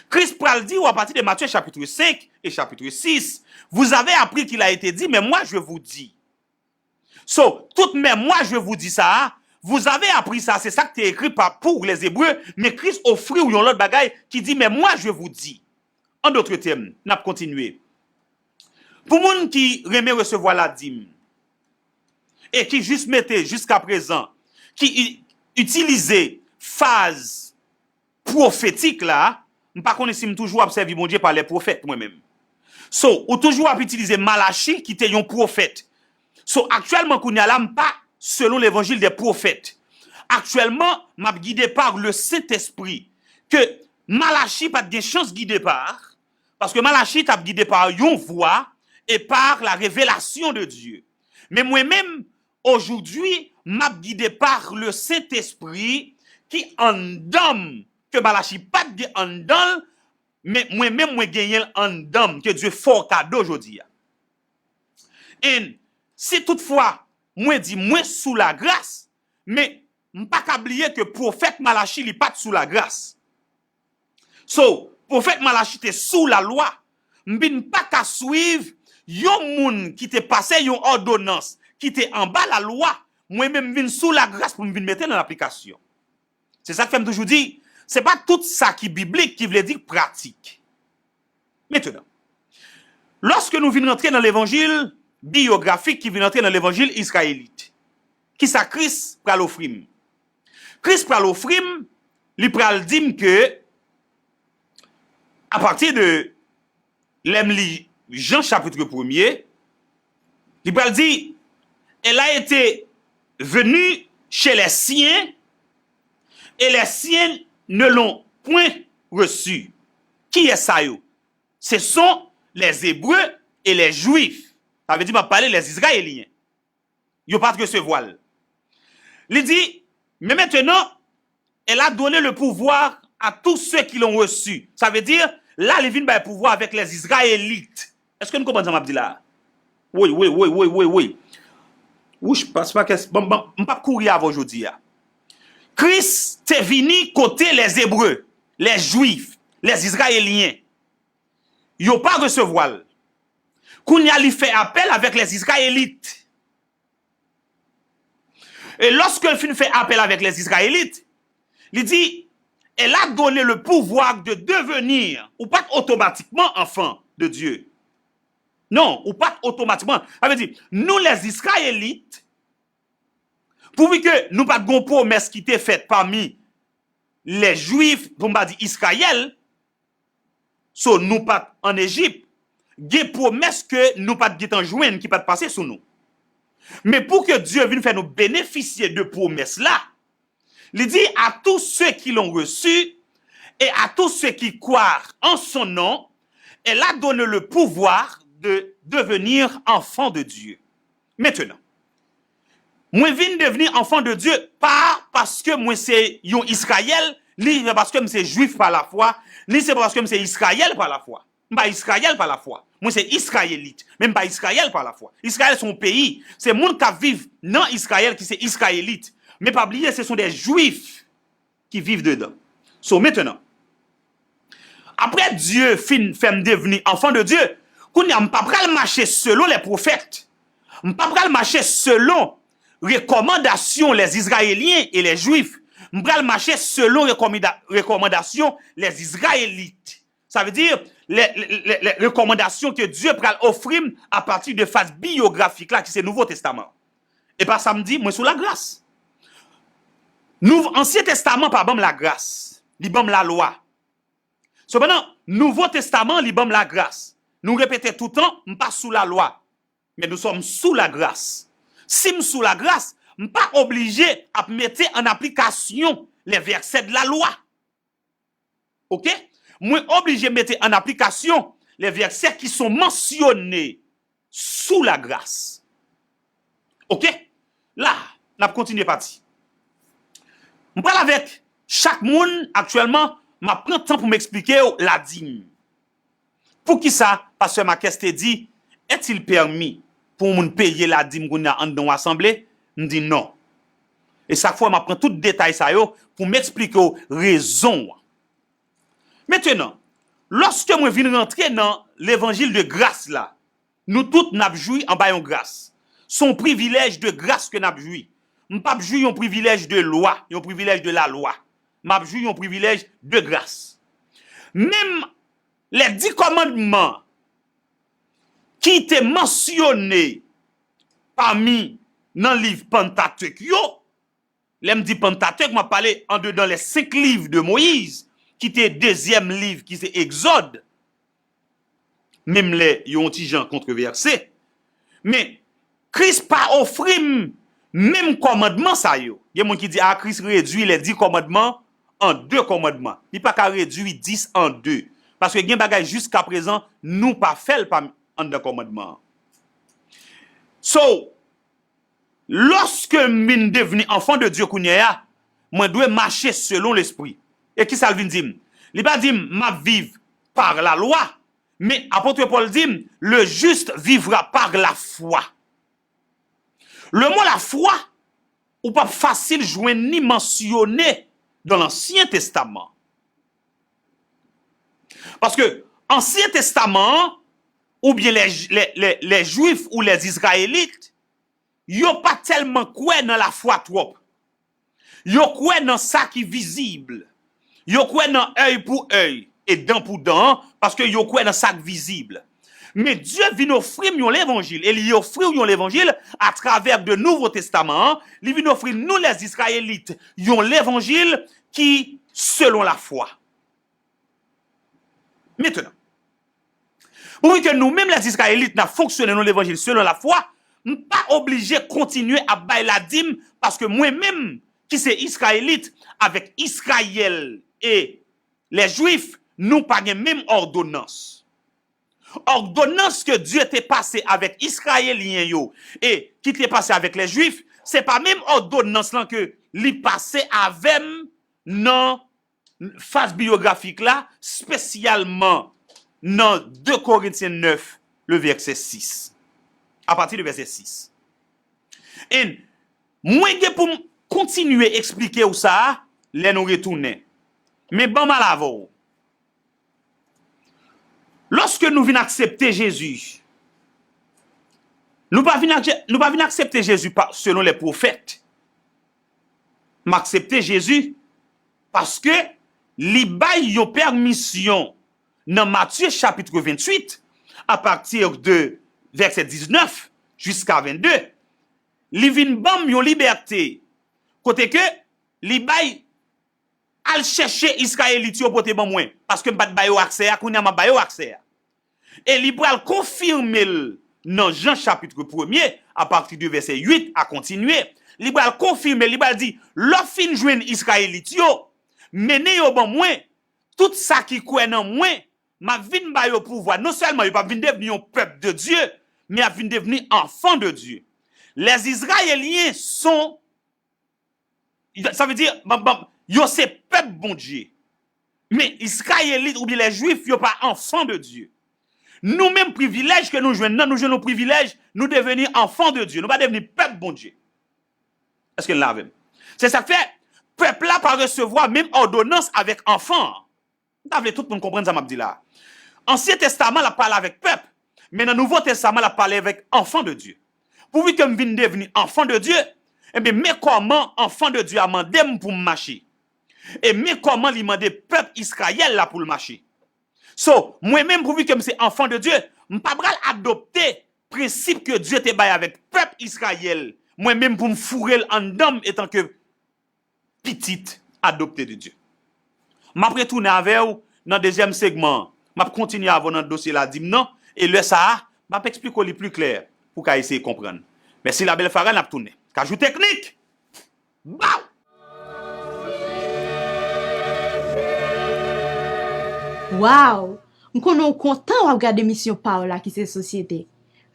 Kris pral di w apati de Matye chapit senk e chapit sis, vous avez appris qu'il a été dit, mais moi je vous dis. So, tout mais moi je vous dis sa a, vous avez appris sa, se sa k te ekri pa, pou lè Ebre, men Kris ofri w yon lòt bagay ki di, mais moi je vous dis. An dòt tèm, n ap kontinye. Pou moun ki renmen resevwa ladim e ki jis mete jiskaprezan, ki i- itilize faz pwofetik la, m pa konnen si m toujou ap sèvi Bondye pa lè pwofèt mwen menm. So, ou toujou ap itilize Malachi ki te yon pwofèt. So, aktyèlman kounye a la, m pa selon levanjil dè pwofèt. Aktyèlman, m ap gide pa le Sentespri. Ke Malachi pa t gen chans gide pa, paske Malachi t ap gide pa yon vwa e pa la revelasyon de Dye. Men mwen menm, ojoudwi, m ap gide pa le Sentespri ki anndan m, ke Malachi pa t gen anndan l, men mwen menm mwen genyen l anndan m, ke Dye fè w kado jodi a. And si toutfwa mwen di mwen sou lagras, men m pa ka bliye ke pwofèt Malachi li pa t sou lagras. So, pwofèt Malachi te sou lalwa, m vin pa ka swiv yon moun ki te pase yon òdonans ki te anba lalwa, mwen menm m vin sou lagras pou m vin mete l an aplikasyon. Se sa k fè m toujou di, se pa tout sa ki biblik ki vle di pratik. Mentenan, lòske nou vin rantre nan levanjil biyografik ki vin rantre nan levanjil Izrayelit, kisa Kris pral ofri m? Kris pral ofri m, li pral di m ke, apati de lè m li Jan chapit premye, li pral di, Elle a été venue chez les siens, et les siens ne l'ont point reçue. Kiyès sa yo? Ce sont les Hébreux et les Juifs. Sa vle di m ap pale les Israéliens. Yo pa t resevwa l. Li di, mais maintenant, elle a donné le pouvoir à tous ceux qui l'ont reçu. Sa vle di, la, li vin bay pouvwa avèk les Israélites. Èske nou konprann sa m ap di la? Woy, woy, woy, woy, woy, woy. Wouch, pas pa kès, bon, bon, m p ap kouri avè w jodi a. Kris te vini kote les Hébreux, les Juifs, les Israéliens. Yo pa resevwa l. Kounye a, li fè apèl avèk les Israélites. E lòske l fin fè apèl avèk les Israélites, li di, Elle a donné le pouvoir de devenir, ou pa t otomatikman enfant de Dieu. Non, ou pa t otomatikman. Sa vle di, nou les Israélites, pouvi ke nou pa t gon pwomès ki te fèt pami les Juifs, pou m pa di Israël, so nou pa t ann Ejip, gen pwomès ke nou pa t gentan jwenn ki pa t pase sou nou. Men pou ke Dye vin fè nou benefisye de pwomès la, li di, à tous ceux qui l'ont reçu et à tous ceux qui croient en son nom, elle a donné le pouvoir de devenir enfants de Dieu. Maintenant, mwen vin devni enfant de Dieu, pa paske mwen se yon Israël, ni se paske m se Jwif pa lafwa, ni se paske m se Israël pa lafwa. M pa Israël pa lafwa. Mwen se Israélit, men m pa Israël pa lafwa. Israël se yon peyi. Se moun k ap viv nan Israël ki se Israélit. Men pa bliye, ce sont des Juifs qui vivent dedans. So, maintenant, apre Dye fin fè m devni enfant de Dieu, kounye a, m pa pral mache selon les prophètes. M pa pral mache selon rekòmandasyon les Israéliens et les Juifs. M pral mache selon rekòmida-, rekòmandasyon les Israélites. Sa vle di, lè, lè, lè, lè rekòmandasyon ke Dye pral ofri m apati de faz biyografik la ki se Nouvo Testaman. E pa sa m di, mwen sou lagras. Nou, Ansyen Testaman pa ban m lagras, li ban m lalwa. Sepandan, Nouvo Testaman, li ban m lagras. Nou repete toutan, m pa sou lalwa, men nou sòm sou lagras. Si m sou lagras, m pa oblije ap mete an aplikasyon les versets de la loi. Oke? Mwen oblije mete an aplikasyon les versets qui sont mentionnés sous la grâce. Oke? La, n ap kontinye pati. M pral avèk chak moun aktyèlman, m ap pran tan pou m eksplike w ladim. Poukisa pastè Marques te di, est-il permis pou yon moun peye ladim kounye a anndan yon asanble? M di non. E sa k fè m ap pran tout detay sa yo pou m eksplike w rezon an. Mentenan, lòske mwen vin rantre nan levanjil de gras la, nou tout n ap jwi anba yon gras. Se yon privilèj de gras ke n ap jwi. M p ap jwi yon privilèj de lwa, yon privilèj de lalwa. M ap jwi yon privilèj de gras. Menm les dix commandements ki te mansyone pami nan liv Pantatèk yo, lè m di Pantatèk, m ap pale andedan les cinq livres de Moïse, ki te dezyèm liv ki se Egzòd, menm lè yo yon ti jan kontwevèse. Men, Kris pa ofri m menm kòmandman sa yo. Gen moun ki di, a, Kris redui les dix commandements an de kòmandman. Li pa ka redui dis an de. Paske gen bagay jiskaprezan nou pa fè l pa anndan kòmandman an. So, lòske m vin devni enfant de Dieu kounye a, mwen dwe mache selon Lespri. E kisa l vin di m? Li pa di m, m ap viv par la loi, men apot Pòl di m, le juste vivra par la foi. Le mot la foi, ou p ap fasil jwenn ni mansyone dans l'Ancien Testament. Paske Ansyen Testaman an, oubyen les, les, les, les Juifs ou les Israélites, yo pa tèlman kwè nan lafwa twòp. Yo kwè nan sa ki vizib. Yo kwè nan èy pou èy e dan pou dan an, paske yo kwè nan sa k vizib. Men Dye vin ofri m yon levanjil, e li ofri w yon levanjil atravè de Nouvo Testaman an, li vin ofri nou les Israélites yon levanjil ki selon lafwa. Mentenan, wi ke nou menm les Israélites n ap fonksyone nan levanjil selon lafwa, m pa oblije kontinye ap bay ladim, paske mwen menm ki se Israélites, avec Israël et les Juifs, nou pa gen menm òdonans. Òdonans ke Dye te pase avèk Izrayelyen yo e ki te pase avèk les Juifs, se pa menm òdonans lan ke li pase avè m nan faz biyografik la, espesyalman nan de Korentyen nèf, le vèsè sis. Apati de vèsè sis. And mwen gen pou m kontinye eksplike w sa a lè nou retounen. Men ban m al avè w. Lòske nou vin aksepte Jezi, nou pa vin ak-, nou pa vin aksepte Jezi pa, selon les prophètes. M aksepte Jezi paske li bay yon pèmisyon nan Matye chapit venntuit, apati de vèsè diznèf jiska vennde, li vin ban m yon libète kote ke li bay, al chèche Izrayelit yo pote ban mwen, paske m pa t ba yo aksè a, kounye a m ap ba yo aksè a. E li pral konfime l nan Jan chapit premye, apati de vèsè uit a kontinye. Li pral konfime, li pral di, lè w fin jwenn Izrayelit yo, mennen yo ban mwen, tout sa ki kwè nan mwen, m ap vin ba yo pouvwa. Non sèlman yo p ap vin devni yon pèp de Dye, men y ap vin devni enfants de Dieu. Les Israéliens sont, sa vle di, ban, ban, yo se pèp Bondye. Men Izrayelit oubyen les Juifs, yo pa enfants de Dieu. Nou menm, privilèj ke nou jwenn nan, nou jwenn yon privilèj, nou devni enfants de Dieu. Nou pa devni pèp Bondye. Èske n la avè m? Se sa k fè, pèp la pa resevwa menm òdonans avèk anfan an. M ta vle tout moun konprann sa m ap di la a. Ansyen Testaman, l ap pale avèk pèp, men nan Nouvo Testaman, l ap pale avèk enfants de Dieu. Pouvi ke m vin devni enfants de Dieu, ebyen, men kòman enfants de Dieu a mande m pou m mache. E men kòman li mande pèp Izrayèl la pou l mache. So, mwen menm, pouvi ke m se enfants de Dieu, m pa pral adopte prensip ke Dye te bay avèk pèp Izrayèl, mwen menm pou m foure l anndan m etanke pitit adopte de Dye. M ap retounen avè w nan dezyèm segman an. M ap kontinye avè w nan dosye ladim nan, e lè sa a, m ap eksplike w li pli klè pou w ka eseye konprann. Mèsi Labèl Fara, n ap tounen. Kajou Teknik! Baw! Waw! M konnen w kontan w ap gade emisyon pa w la ki se Sosyete.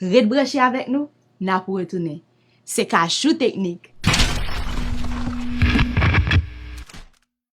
Ret branche avèk nou, n ap retounen. Se Kajou Teknik.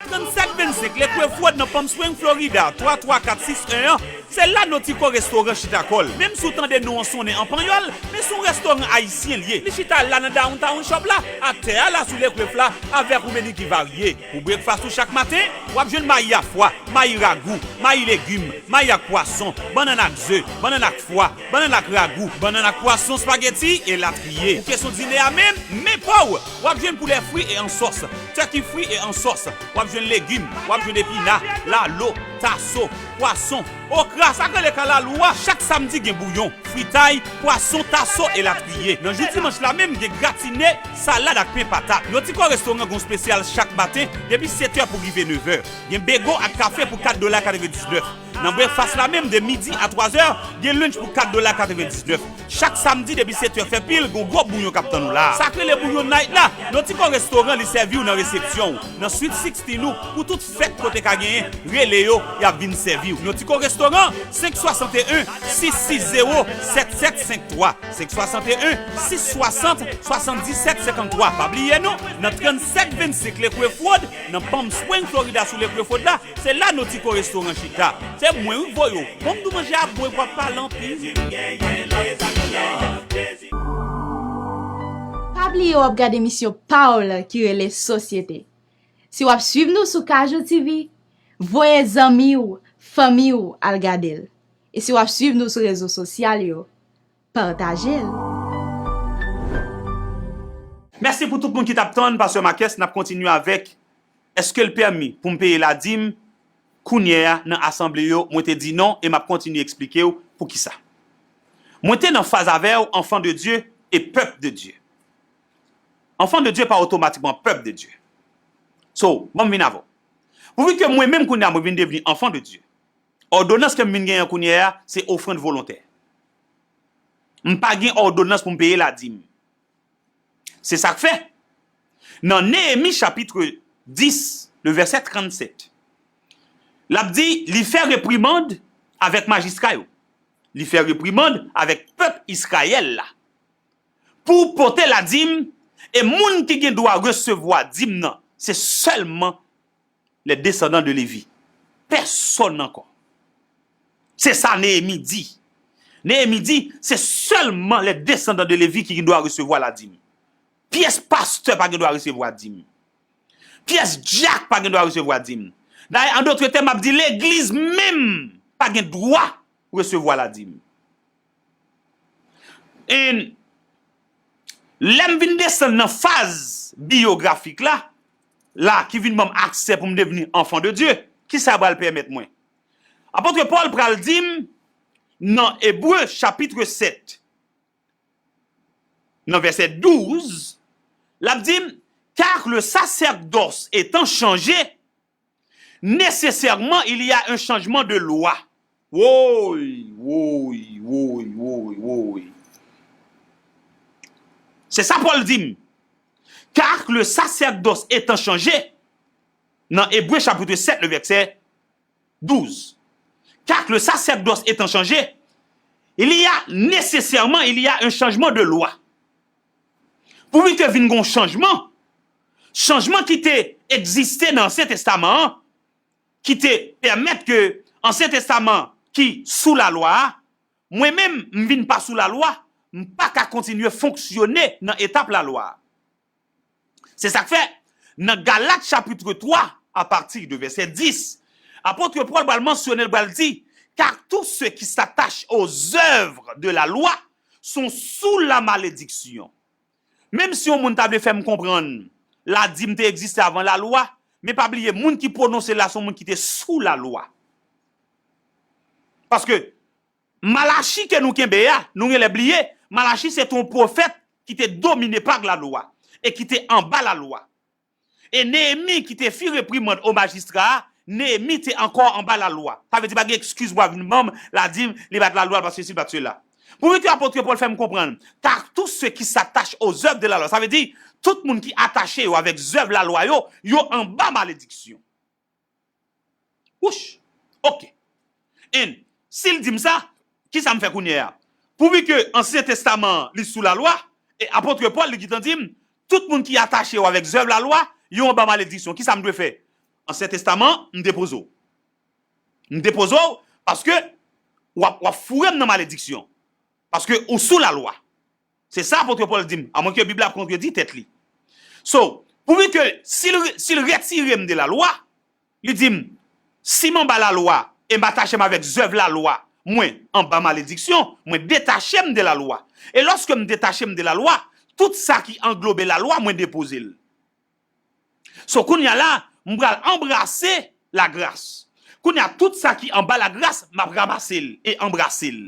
Trannsèt vennsenk Lakewood Road nan Palm Springs, Florida, twa twa kat sis en an, se la Nautico Restaurant chita kò l. Menm si w tande non an sonnen an panyòl, men se yon restoran ayisyen l ye. Li chita la nan Downtown Shop la, atè a la sou Lakewood la, avèk yon meni ki varye. Pou breakfast ou chak maten, w ap jwenn mayi a fwa, mayi ragou, mayi legim, mayi ak pwason, bannann ak ze, bannann ak fwa, bannann ak ragou, bannann ak pwason, spaghetti, elatriye. Pou kesyon dine a menm, men pa w! W ap jwenn poulè fri e an sòs, turkey fri e an sòs. W ap jwenn legim, w ap jwenn epina, lalo, taso, pwason, okra, sa k rele kalalou a. Chak samdi gen bouyon, fritay, pwason, taso elatriye. Nan jou dimanch la menm, gen gratine, salad ak pen patat. Nautico Restaurant gen yon espesyal chak maten depi sèt è pou rive nèf è. Gen bego ak kafe pou kat dola katrevendiznèf. Nan breakfast la menm, de midi a twa zè, gen lunch pou kat dola katrevendiznèf. Chak samdi depi sèt è fè pil, gen yon gwo bouyon k ap tann ou la. Sa k rele bouyon night la, Nautico Restaurant li sèvi w nan resepsyon w, nan Suite sixteen ou, pou tout fèt kote ka genyen, rele yo, y ap vin sèvi w. Nautico Restaurant, senk swasanteyen, sis sis zewo, sèt sèt senk twa, senk swasanteyen, sis swasant, swasanndisèt senkanntwa. Pa bliye non, nan trannsèt vennsenk Lakewood Road, nan Palm Springs, Florida, sou Lakewood la, se la Nautico Restaurant chita. Se mwen wi k voye w. Bon, m di w manje a bon epi w ap pale anpil. Pa bliye w ap gade emisyon pa w la ki rele Sosyete. Si w ap swiv nou sou Kajou T V, voye zanmi w, fanmi w al gade l. E si w ap swiv nou sou rezo sosyal yo, pataje l. Mèsi pou tout moun ki t ap tann Pastè Marques. N ap kontinye avèk, èske l pèmi pou m peye ladim kounye a nan asanble yo? Mwen te di non e m ap kontinye eksplike w poukisa. Mwen te nan faz avè w, enfant de Dieu et peuple de Dieu. Enfant de Dieu pa otomatikman peuple de Dieu. So, ban m vin avè w. Pouvi ke mwen menm kounye a mwen vin devni enfant de Dieu, òdonans ke m vin genyen kounye a se ofrann volontè. M pa gen òdonans pou m peye ladim. Se sa k fè, nan Neyemi chapit dis, le vèsè trannsèt, l ap di, li fè reprimand avèk majistra yo. Li fè reprimand avèk pèp Izrayèl la. Pou pote ladim, e moun ki gen dwa resevwa dim nan, se sèlman les descendants de Lévi. Pèsonn ankò. Se sa Neyemi di. Neyemi di, se sèlman les descendants de Lévi ki gen dwa resevwa ladim. Pyès pastè pa gen dwa resevwa dim. Pyès dyak pa gen dwa resevwa dim. Dayè, an dòt tèm, m ap di legliz menm pa gen dwa resevwa ladim. And lè m vin desann nan faz biyografik la, la ki vin ban m aksè pou m devni enfant de Dieu, kisa pral pèmèt mwen? Apot Pòl pral di m nan Ebre chapit sèt, nan vèsè douz, l ap di m, car le sacerdoce étant changé, nécessairement il y a un changement de loi. Woy, woy, woy, woy, woy. Se sa Pòl di m. Car le sacerdoce étant changé, nan Ebre chapit sèt, le vèsè douz. Car le sacerdoce étant changé, il y a nécessairement, il y a un changement de loi. Pouvi ke vin gon chanjman, chanjman ki te egziste nan Ansyen Testaman an, ki te pèmèt ke Ansyen Testaman ki sou lalwa a, mwen menm, m vin pa sou lalwa, m pa ka kontinye fonksyone nan etap lalwa a. Se sa k fè, nan Galat chapit twa, apati de vèsè dis, apot Pòl pral mansyone l, pral di, car tous ceux qui s'attachent aux œuvres de la loi sont sous la malédiction. Menm si yon moun ta vle fè m konprann ladim te egziste avan lalwa, men pa bliye, moun ki pwononse l la se yon moun ki te sou lalwa. Paske Malachi ke nou kenbe a, nou genlè bliye, Malachi se te yon pwofèt ki te domine pa lalwa e ki te anba lalwa. E Neyemi ki te fi reprimand o majistra a, Neyemi te ankò anba lalwa. Sa vle di pa gen ekskiz pou al vin ban m ladim, li bat lalwa l, paske si, l bat sela. Pou mete apot Pòl fè m konprann, car tous ceux qui s'attachent aux œuvres de la loi, sa vle di, tout moun ki atache yo avèk zèv lalwa yo, yo anba malediksyon. Wouch! Oke. And, si l di m sa, ki sa m fè kounye a? Pouvi ke Ansyen Testaman an, li sou lalwa, e apot Pòl, li gentan di m, tout moun ki atache yo avèk zèv lalwa, yo anba malediksyon. Ki sa m dwe fè? Ansyen Testaman, m depoze w. M depoze w, paske w ap, w ap foure m nan malediksyon. Paske ou sou lalwa. Se sa apot Pòl di m, amwenke Bib la kontredi tèt li. So, pouvi ke si l, si l retire m de lalwa, li di m, si m anba lalwa e m atache m avèk zèv lalwa, mwen anba malediksyon, mwen detache m de lalwa. E lòske m detache m de lalwa, tout sa ki anglobe lalwa, mwen depoze l. So, kounye a la, m pral anbrase lagras. Kounye a, tout sa ki anba lagras, m ap ranmase l e anbrase l.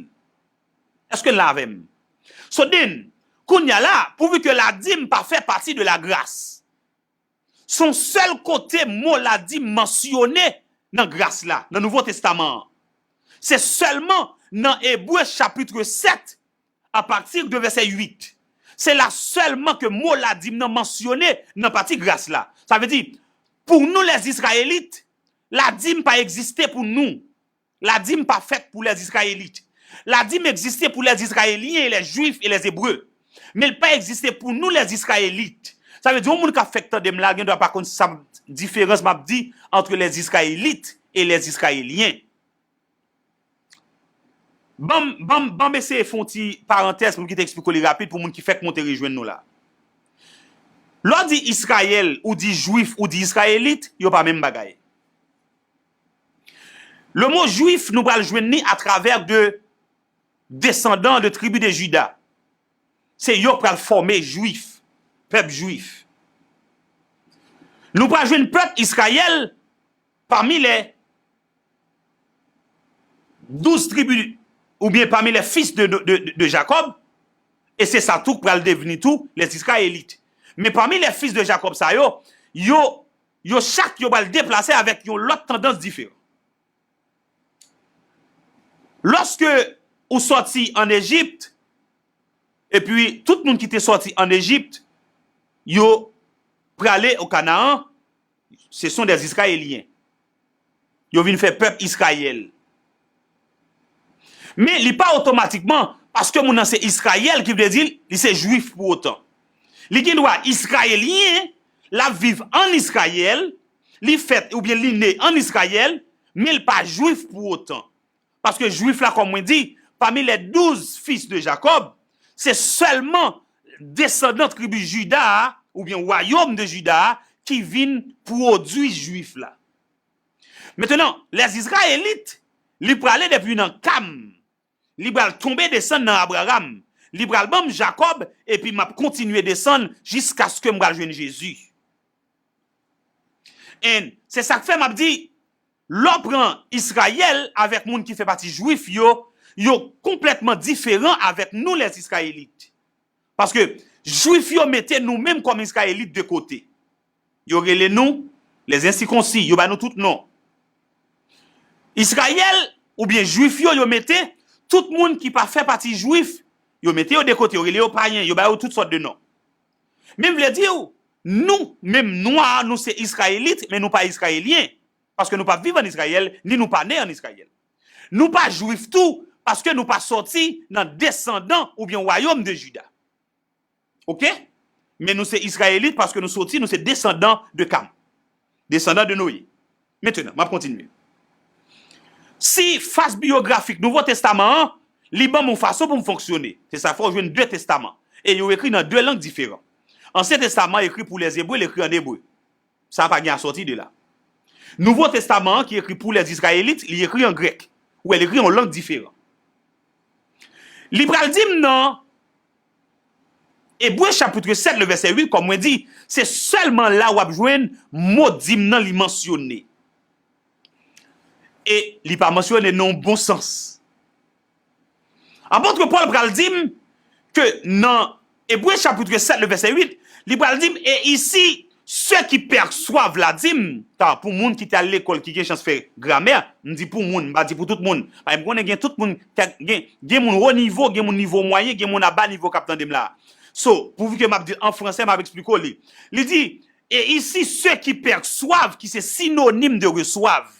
Èske n la avè m? So then, kounye a la, pouvi ke ladim pa fè pati de lagras, se yon sèl kote mo ladim mansyone nan gras la, nan Nouvo Testaman an. Se sèlman nan Ebre chapit sèt, apati de vèsè uit. Se la sèlman ke mo ladim nan mansyone nan pati gras la. Sa vle di, pou nou lèzizrayelit, ladim pa egziste pou nou. Ladim pa fèt pou lèzizrayelit. Ladim egziste pou lèzizrayelyen e lèjwif e lèzebre. Men l pa egziste pou nou lèzizrayelit. Sa vle di, yon moun k ap fèk tande m la, gen dwa pa konn sa diferans m ap di ant lèzizrayelit e lèzizrayelyen. Ban m, ban m, ban m eseye fè yon ti parantèz pou m kite eksplike w li rapid pou moun ki fèk monte rejwenn nou la. Lè w di Izrayèl, ou di Jwif, ou di Izrayelit, yo pa menm bagay. Le mo Jwif, nou pral jwenn li atravè de desandan de tribi de Jida. Se yo k pral fòme Jwif, pèp Jwif. Nou pral jwenn pèp Izrayèl pami lè douz tribi, oubyen pami lè fis de, de, de, de Jakòb, e se sa tou k pral devni tou lèzizrayelit. Men pami lè fis de Jakòb sa yo, yo, yo chak yo pral deplase avèk yon lòt tandans diferan. Lòske ou sòti ann Ejip, epi tout moun ki te sòti ann Ejip, yo prale o Kanaan, se son dè Izrayelyen. Yo vin fè pèp Izrayèl. Men li pa otomatikman, paske moun nan se Izrayèl, ki vle di li se Jwif pou otan. Li gen dwa Izrayelyen, l ap viv ann Izrayèl, li fèt oubyen li ne ann Izrayèl, men l pa Jwif pou otan. Paske Jwif la, kòm mwen di, pami lè douz fis de Jakòb, se sèlman desandan tribi Jida a, oubyen wayòm de Jida a, ki vin pwodui Jwif la. Mentenan, lèzizrayelit, li prale depi nan Kam. Li pral tonbe desann nan Abraram. Li pral ban m Jakòb, epi m ap kontinye desann jiskaske m pral jwenn Jezi. And se sa k fè m ap di, lè w pran Izrayèl avèk moun ki fè pati Jwif yo, yo konplètman diferan avèk nou, lèzizrayelit. Paske Jwif yo mete nou menm kòm Izrayelit de kote. Yo rele nou lèzensikonsi, yo ba nou tout non. Izrayèl, oubyen Jwif yo, yo mete tout moun ki pa fè pati Jwif, yo mete yo de kote, yo rele yo payen, yo ba yo tout sòt de non. Men m vle di w, nou, menm nwa, nou se Izrayelit, men nou pa Izrayelyen, paske nou pa viv ann Izrayèl, ni nou pa ne ann Izrayèl. Nou pa Jwif tou, paske nou pa sòti nan desandan oubyen wayòm de Jida. Oke? Men nou se Izrayelit paske nou sòti, nou se desandan de Kam. Desandan de Noye. Mentenan, m ap kontinye. Si fas biyografik Nouvo Testaman an, li ban m yon fason pou m fonksyone. Se sa fè w jwenn de testaman. E yo ekri nan de lang diferan. Ansyen Testaman ekri pou lèzebre, l ekri ann ebre. Sa pa gen a sòti de la. Nouvo Testaman an ki ekri pou lèzizrayelit, li ekri an grèk. Ou wè, li ekri yon lang diferan. Li pral di m nan Ebre chapit sèt, le vèsè uit, kòm mwen di, se sèlman la w ap jwenn mo dim nan li mansyone. E li pa mansyone nan yon bon sans. Apot Pòl pral di m ke nan Ebre chapit sèt, le vèsè uit, li pral di m, et ici, ceux qui perçoivent la dîme, ta pou moun ki te al lekòl, ki gen chans fè gramè, m di pou moun, m pa di pou tout moun. Paske m konnen gen tout moun, gen, gen moun wo nivo, gen moun nivo mwayen, gen moun a ba nivo k ap tande m la. So, pouvi ke m ap di l an fransè, m ap eksplike w li. Li di, et ici, ceux qui perçoivent, ki se sinonim de reçoivent.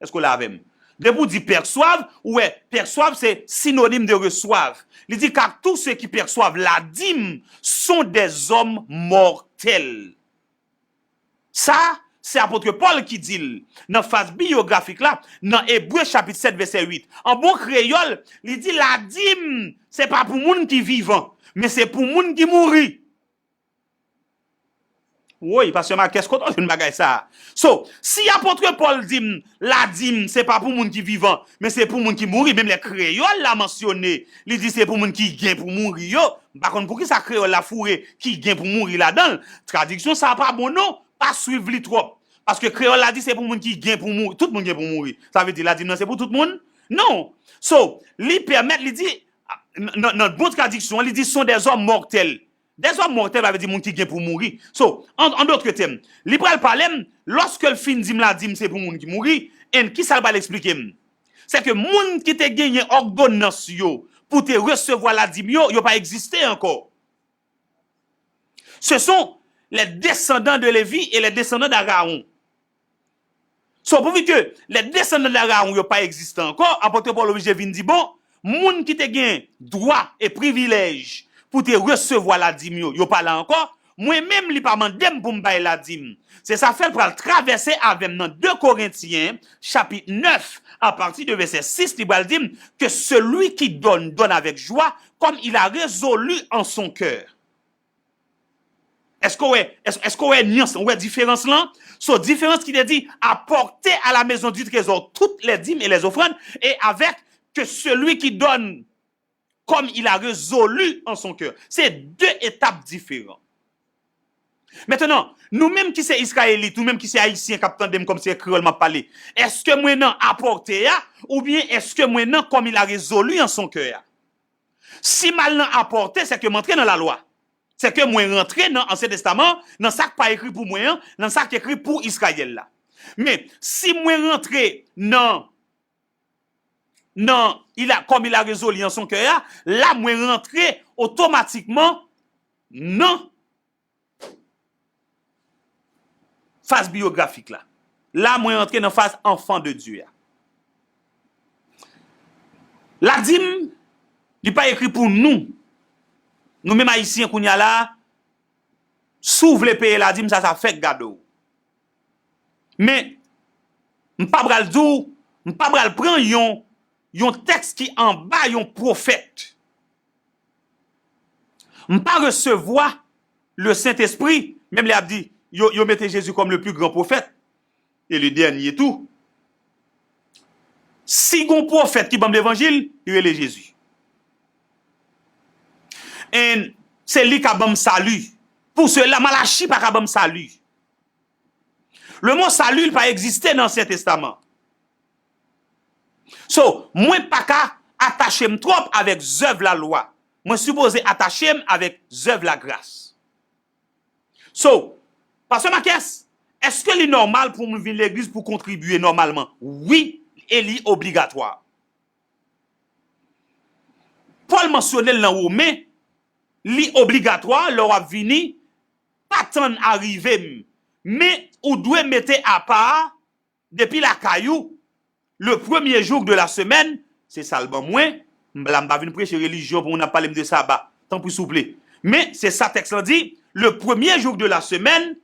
Èske w la avè m? Depi w di perçoivre, ou wè, perçoivre se synonyme de reçoivre. Li di, car tous ceux qui perçoivent la dîme sont des hommes mortels. Sa, se apot Pòl ki di l nan faz biyografik la, nan Ebre chapit sèt vèsè uit. An bon kreyòl, li di ladim, se pa pou moun ki vivan, men se pou moun ki mouri. Woy, pastè Marques, kote w jwenn bagay sa a? So, si apot Pòl di m, ladim, se pa pou moun ki vivan, men se pou moun ki mouri, menm lè kreyòl la mansyone, li di se pou moun ki gen pou mouri yo, m pa konn poukisa kreyòl la foure ki gen pou mouri ladan l. Tradiksyon sa a pa bon non, pa swiv li twòp. Paske kreyòl la di se pou moun ki gen pou mouri, tout moun gen pou mouri. Sa vle di ladim nan se pou tout moun? Non. So, li pèmèt, li di, nan, nan bon tradiksyon, li di sont des hommes mortels. Des hommes mortels, sa vle di moun ki gen pou mouri. So, en, en d'autres termes, li pral pale m, lòske l fin di m ladim se pou moun ki mouri, and kisa l pral eksplike m? Se ke moun ki te genyen òdonans yo pou te resevwa ladim yo, yo pa egziste ankò. Ce sont les descendants de Lévi et les descendants d'Aaron. So, pouvi ke les descendants d'Aaron yo pa egziste ankò, apot Pòl oblije vin di, bon, moun ki te gen dwa e privilèj pou te resevwa ladim yo, yo pa la ankò, mwen menm, li pa mande m pou m bay ladim. Se sa fè l pral travèse avè m nan de Korentyen, chapit nèf, apati de vèsè sis, li pral di m, que celui qui donne, donne avec joie, comme il a résolu en son cœur. Èske w wè, èske, èske w wè nyans lan, w wè diferans lan? So, diferans ki te di, apportez à la maison du trésor toutes les dîmes et les offrandes, et avec que celui qui donne comme il a résolu en son cœur. Se de etap diferan. Mentnan, nou menm ki se Izrayelit, ou menm ki se Ayisyen k ap tande m kòm se kreyòl m ap pale, èske mwen nan apòte a, oubyen èske mwen nan comme il a résolu en son cœur a? Si m al nan apòte, se ke m antre nan lalwa. Se ke mwen rantre nan Ansyen Testaman, nan sa k pa ekri pou mwen an, nan sa k ekri pou Izrayèl la. Men, si mwen rantre nan, nan il a, comme il a résolu en son cœur a, la mwen rantre otomatikman nan faz biyografik la. La, mwen rantre nan faz enfant de Dieu a. Ladim, li pa ekri pou nou. Nou menm Ayisyen kounye a la, si w vle peye ladim, sa, sa fèk gade w. Men, m pa pral di w, m pa pral pran yon, yon tèks ki anba yon pwofèt. M pa resevwa le Saint-Esprit, menm lè y ap di, yo, yo mete Jezi kòm le plus grand prophète, et le dernier tou. Si gon pwofèt ki ban m levanjil, li rele Jezi. And se li k ap ban m sali. Pou sela, Malachi pa ka ban m sali. Le mo sali, li pa egziste nan Ansyen Testaman. So, mwen pa ka atache m twòp avèk zèv lalwa. Mwen sipoze atache m avèk zèv lagras. So, pastè Marques, èske li nòmal pou moun vin legliz pou kontribye nòmalman? Wi, e li obligatwa. Pòl mansyone l nan Women, li obligatwa lè w ap vini, pa tann arive m, men ou dwe mete apa depi lakay ou, le premier jour de la semaine, se sa l ban mwen, m la m pa vin preche relijyon pou moun ap pale m de saba, tanpri souple. Men se sa tèks lan di, le premier jour de la semaine,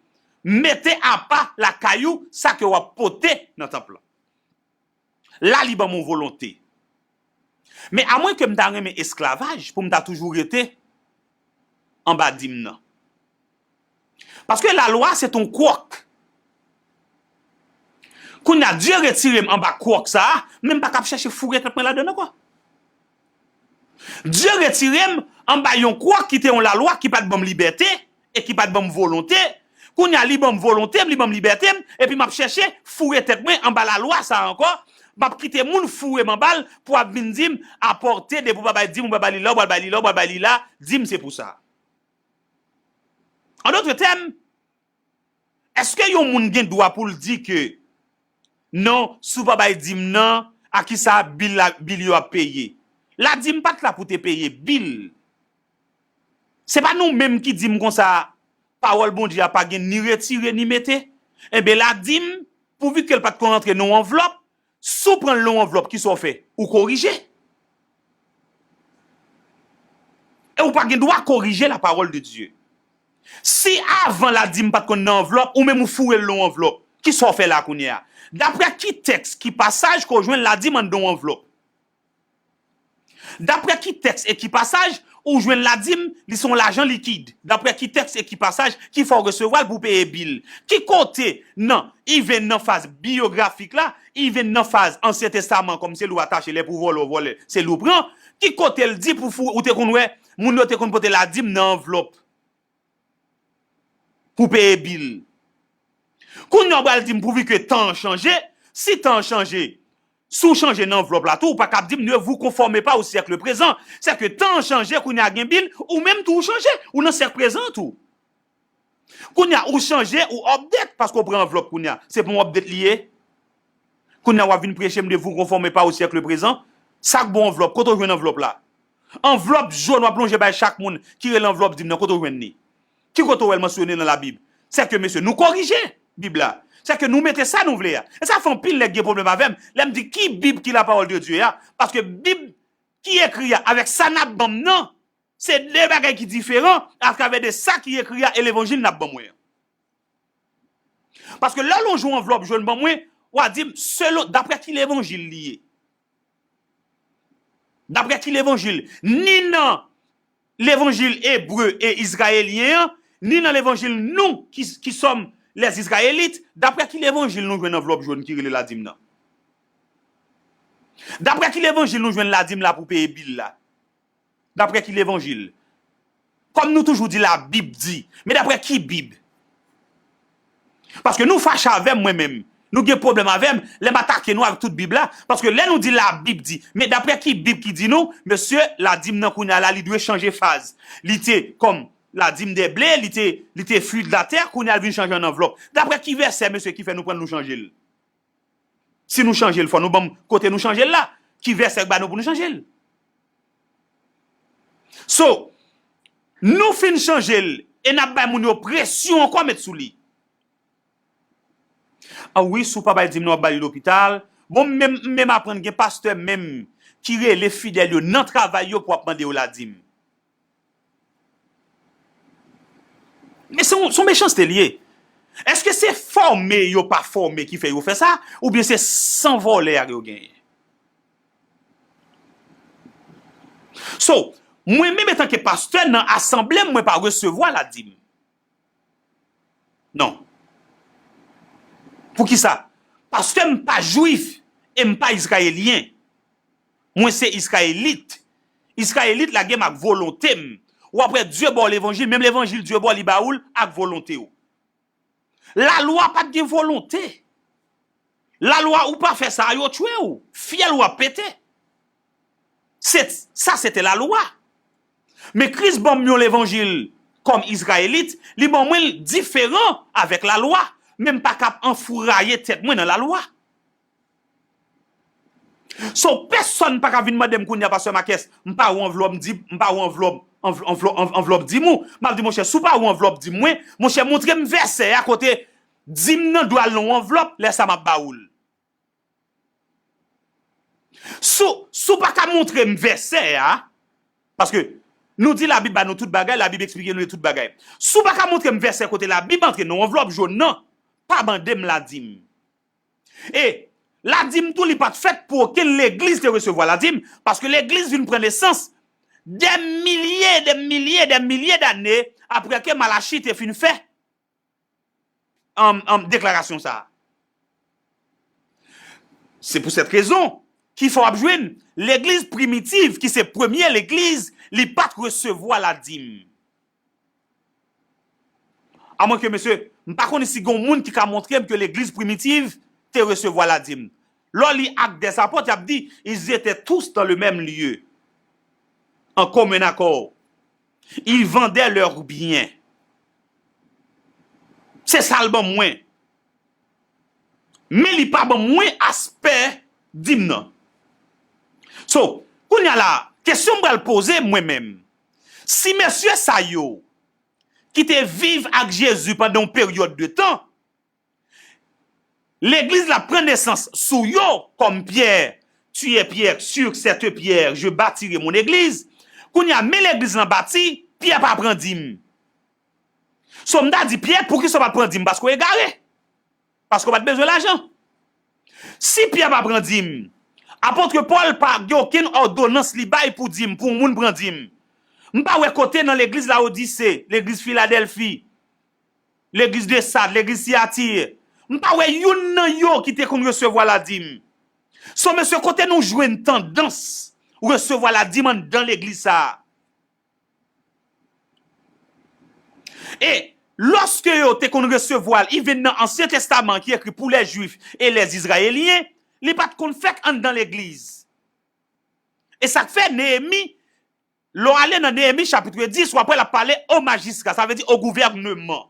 mete apa lakay ou sa ke w ap pote nan tanp lan. La li ban m yon volonte. Men amwen ke m ta renmen esklavaj pou m ta toujou rete anba dim nan. Paske lalwa se t on kwòk. Kounye a, Dye retire m anba kwòk sa a, men m pa ka ap chèche foure tèt mwen ladan l ankò. Dye retire m anba yon kwòk ki te yon lalwa ki pa t ban m libète e ki pa t ban m volonte. Kounye a, li ban m volonte m, li ban m libète m, epi m ap chèche foure tèt mwen anba lalwa sa a ankò. M ap kite moun foure m anba l pou ap vin di m, apòte, depi w pa bay dim, ou pa bay li la, ou pral bay li la, ou pral bay li la, dim se pou sa. An dòt tèm, èske yon moun gen dwa pou l di ke, non, si w pa bay dim nan, a kisa bil la, bil yo ap peye? Ladim pa t la pou te peye bil. Se pa nou menm ki di m konsa, pawòl Bondye a pa gen ni retire ni mete. Enben, ladim, pouvi ke l pa t ko rantre nan yon anvlòp, Si w pran l nan yon anvlòp, kisa w fè? Ou korije. E ou pa gen dwa korije la parole de Dieu. Si avan ladim pa t konn nan anvlòp, ou menm ou foure l nan yon anvlòp, kisa w fè la kounye a? Daprè ki tèks, ki pasaj ke w jwenn ladim anndan yon anvlòp? Daprè ki tèks e ki pasaj ou jwenn ladim, li se yon lajan likid? Daprè ki tèks e ki pasaj ki fè w resevwa l pou w peye bil? Ki kote nan, even nan faz biyografik la, even nan faz Ansyen Testaman, kòm se li w atache, lè pou vòlè w vòlè, se li w pran, ki kote l di pou fou, ou te konn wè, moun yo te konn pote ladim nan anvlòp pou peye bil? Kounye a w pral di m, pouvi ke tan an chanje, si tan an chanje, si w chanje nan anvlòp la tou, ou pa kab di m, ne vous conformez pas au siècle présent. Sèke tan an chanje, kounye a gen bil, ou menm tou ou chanje, ou nan syèk prezan tou. Kounye a ou chanje, ou update, paske w pran anvlòp kounye a. Se pa yon update li ye? Kounye a w ap vin preche m de vous conformez pas au siècle présent. Sa k bon anvlòp? Kote w jwenn anvlòp la? Anvlòp jòn w ap lonje bay chak moun ki rele anvlòp dim nan, kote w jwenn li? Ki kote w wè l mansyone nan Labib? Sèke, mesye, nou korije Bib la. Sèke nou mete sa nou vle a. E sa fè anpil nèg gen pwoblèm avè m lè m di ki Bib ki la parole de Dieu a. Paske Bib ki ekri a avèk sa n ap ban m nan, se de bagay ki diferan atravè de sa ki ekri a e levanjil n ap ban mwen an. Paske lè w lonje yon anvlòp jòn ban mwen, w a di m, selon, daprè ki levanjil li ye? Daprè ki levanjil? Ni nan levanjil ebre e izrayelyen an, ni nan levanjil nou ki, ki sòm lèzizrayelit, daprè ki levanjil nou jwenn anvlòp jòn ki rele ladim nan? Daprè ki levanjil nou jwenn ladim la pou peye bil la? Daprè ki levanjil? Kòm nou toujou di Labib di, men daprè ki Bib? Paske nou fache avè m, mwen menm. Nou gen pwoblèm avè m lè m atake nou avèk tout Bib la. Paske lè nou di Labib di, men daprè ki Bib ki di nou, mesye, ladim nan kounye a la, li dwe chanje faz. Li te kòm ladim dè ble, li te, li te fruit de la terre, kounye a l vin chanje an anvlòp. Daprè ki vèsè, mesye, ki fè nou pran l, nou chanje l? Si nou chanje l, fò nou ban m kote nou chanje l la. Ki vèsè k ba nou pou nou chanje l? So, nou fin chanje l e n ap bay moun yo presyon ankò met sou li. A wi, si w pa bay dim nan, w ap ba li lopital. Bon, m menm, m menm aprann gen pastè menm ki rele fidèl yo nan travay yo pou ap mande yo ladim. Men se yon, se yon mechanste li ye. Èske se fòme yo pa fòme ki fè yo fè sa, oubyen se san vòlè a yo genyen? So, mwen menm antanke pastè nan asanble m, mwen pa resevwa ladim. Non. Poukisa? Paske m pa jwif e m pa izrayelyen. Mwen se izrayelit. Izrayelit lage m ak volonte m. W ap wè Dye ba w levanjil, menm levanjil Dye ba w, li ba ou l ak volonte w. Lalwa pa t gen volonte. Lalwa, ou pa fè sa, yo tchwe w. Fyèl ou ap pete. Se, sa se te lalwa. Men Kris ban m yon levanjil kòm izrayelit, li ban mwen l diferan avèk lalwa. Men m pa kab anfouraye tèt mwen nan lalwa. So, pèsonn pa ka vin mande m kounye a, Pastè Marques, m pa ou anvlòp, m di, m pa ou anvlòp, anvlòp, anvlòp, anvlòp dim ou. M ap di, monchè, si w pa ou anvlòp dim mwen, monchè, montre m vèsè a kote dim nan dwe al nan yon anvlòp, lè sa m ap ba ou l. Si w, si w pa ka montre m vèsè a, paske nou di Labib ba nou tout bagay, Labib eksplike nou tout bagay. Si w pa ka montre m vèsè kote Labib antre nan yon anvlòp jòn nan, pa mande m ladim. E ladim tou li pa t fèt pou okenn legliz te resevwa ladim, paske legliz vin pran nesans dè milye, dè milye, dè milye dane apre ke Malachi te fin fè, um, um, deklarasyon sa a. Se pou sèt rezon ki fè w ap jwenn legliz primitiv, ki se premye legliz, li pa t resevwa ladim. Amwenke, mesye, m pa konnen si gen yon moun ki ka montre m ke legliz primitiv te resevwa ladim. Lè w li Actes des Apôtres, y ap di, ils étaient tous dans le même lieu, en commun accord. Ils vendaient leurs biens. Se sa l ban mwen. Men li pa ban mwen aspè dim nan. So, kounye a la, kesyon m pral poze mwen menm, si mesye sa yo ki te viv ak Jezi pandan yon peryòd de tan, Legliz la pran nesans sou yo, kòm Pyè, tuez Pierre, sur cette pierre, je bâtirai mon église. Kounye a, men legliz lan bati, Pyè pa pran dim. So, m ta di, Pyè, poukisa w pa t pran dim? Paske w egare. Paske w pa t bezwen lajan. Si Pyè pa pran dim, apot Pòl pa gen okenn òdonans li bay pou dim, pou moun pran dim. M pa wè kote nan legliz Lawodise, legliz Filadèlfi, legliz de Sad, legliz Tiyati, m pa wè youn nan yo ki te konn resevwa ladim. So, mesye, kote nou jwenn tandans resevwa ladim anndan legliz sa a? E lòske yo te konn resevwa l, even nan Ansyen Testaman ki ekri pour les Juifs et les Israéliens, li pa t konn fèt anndan legliz. E sa k fè Neyemi, lè w ale nan Neyemi chapit dis, w ap wè l ap pale o majistra, sa vle di o gouvèneman.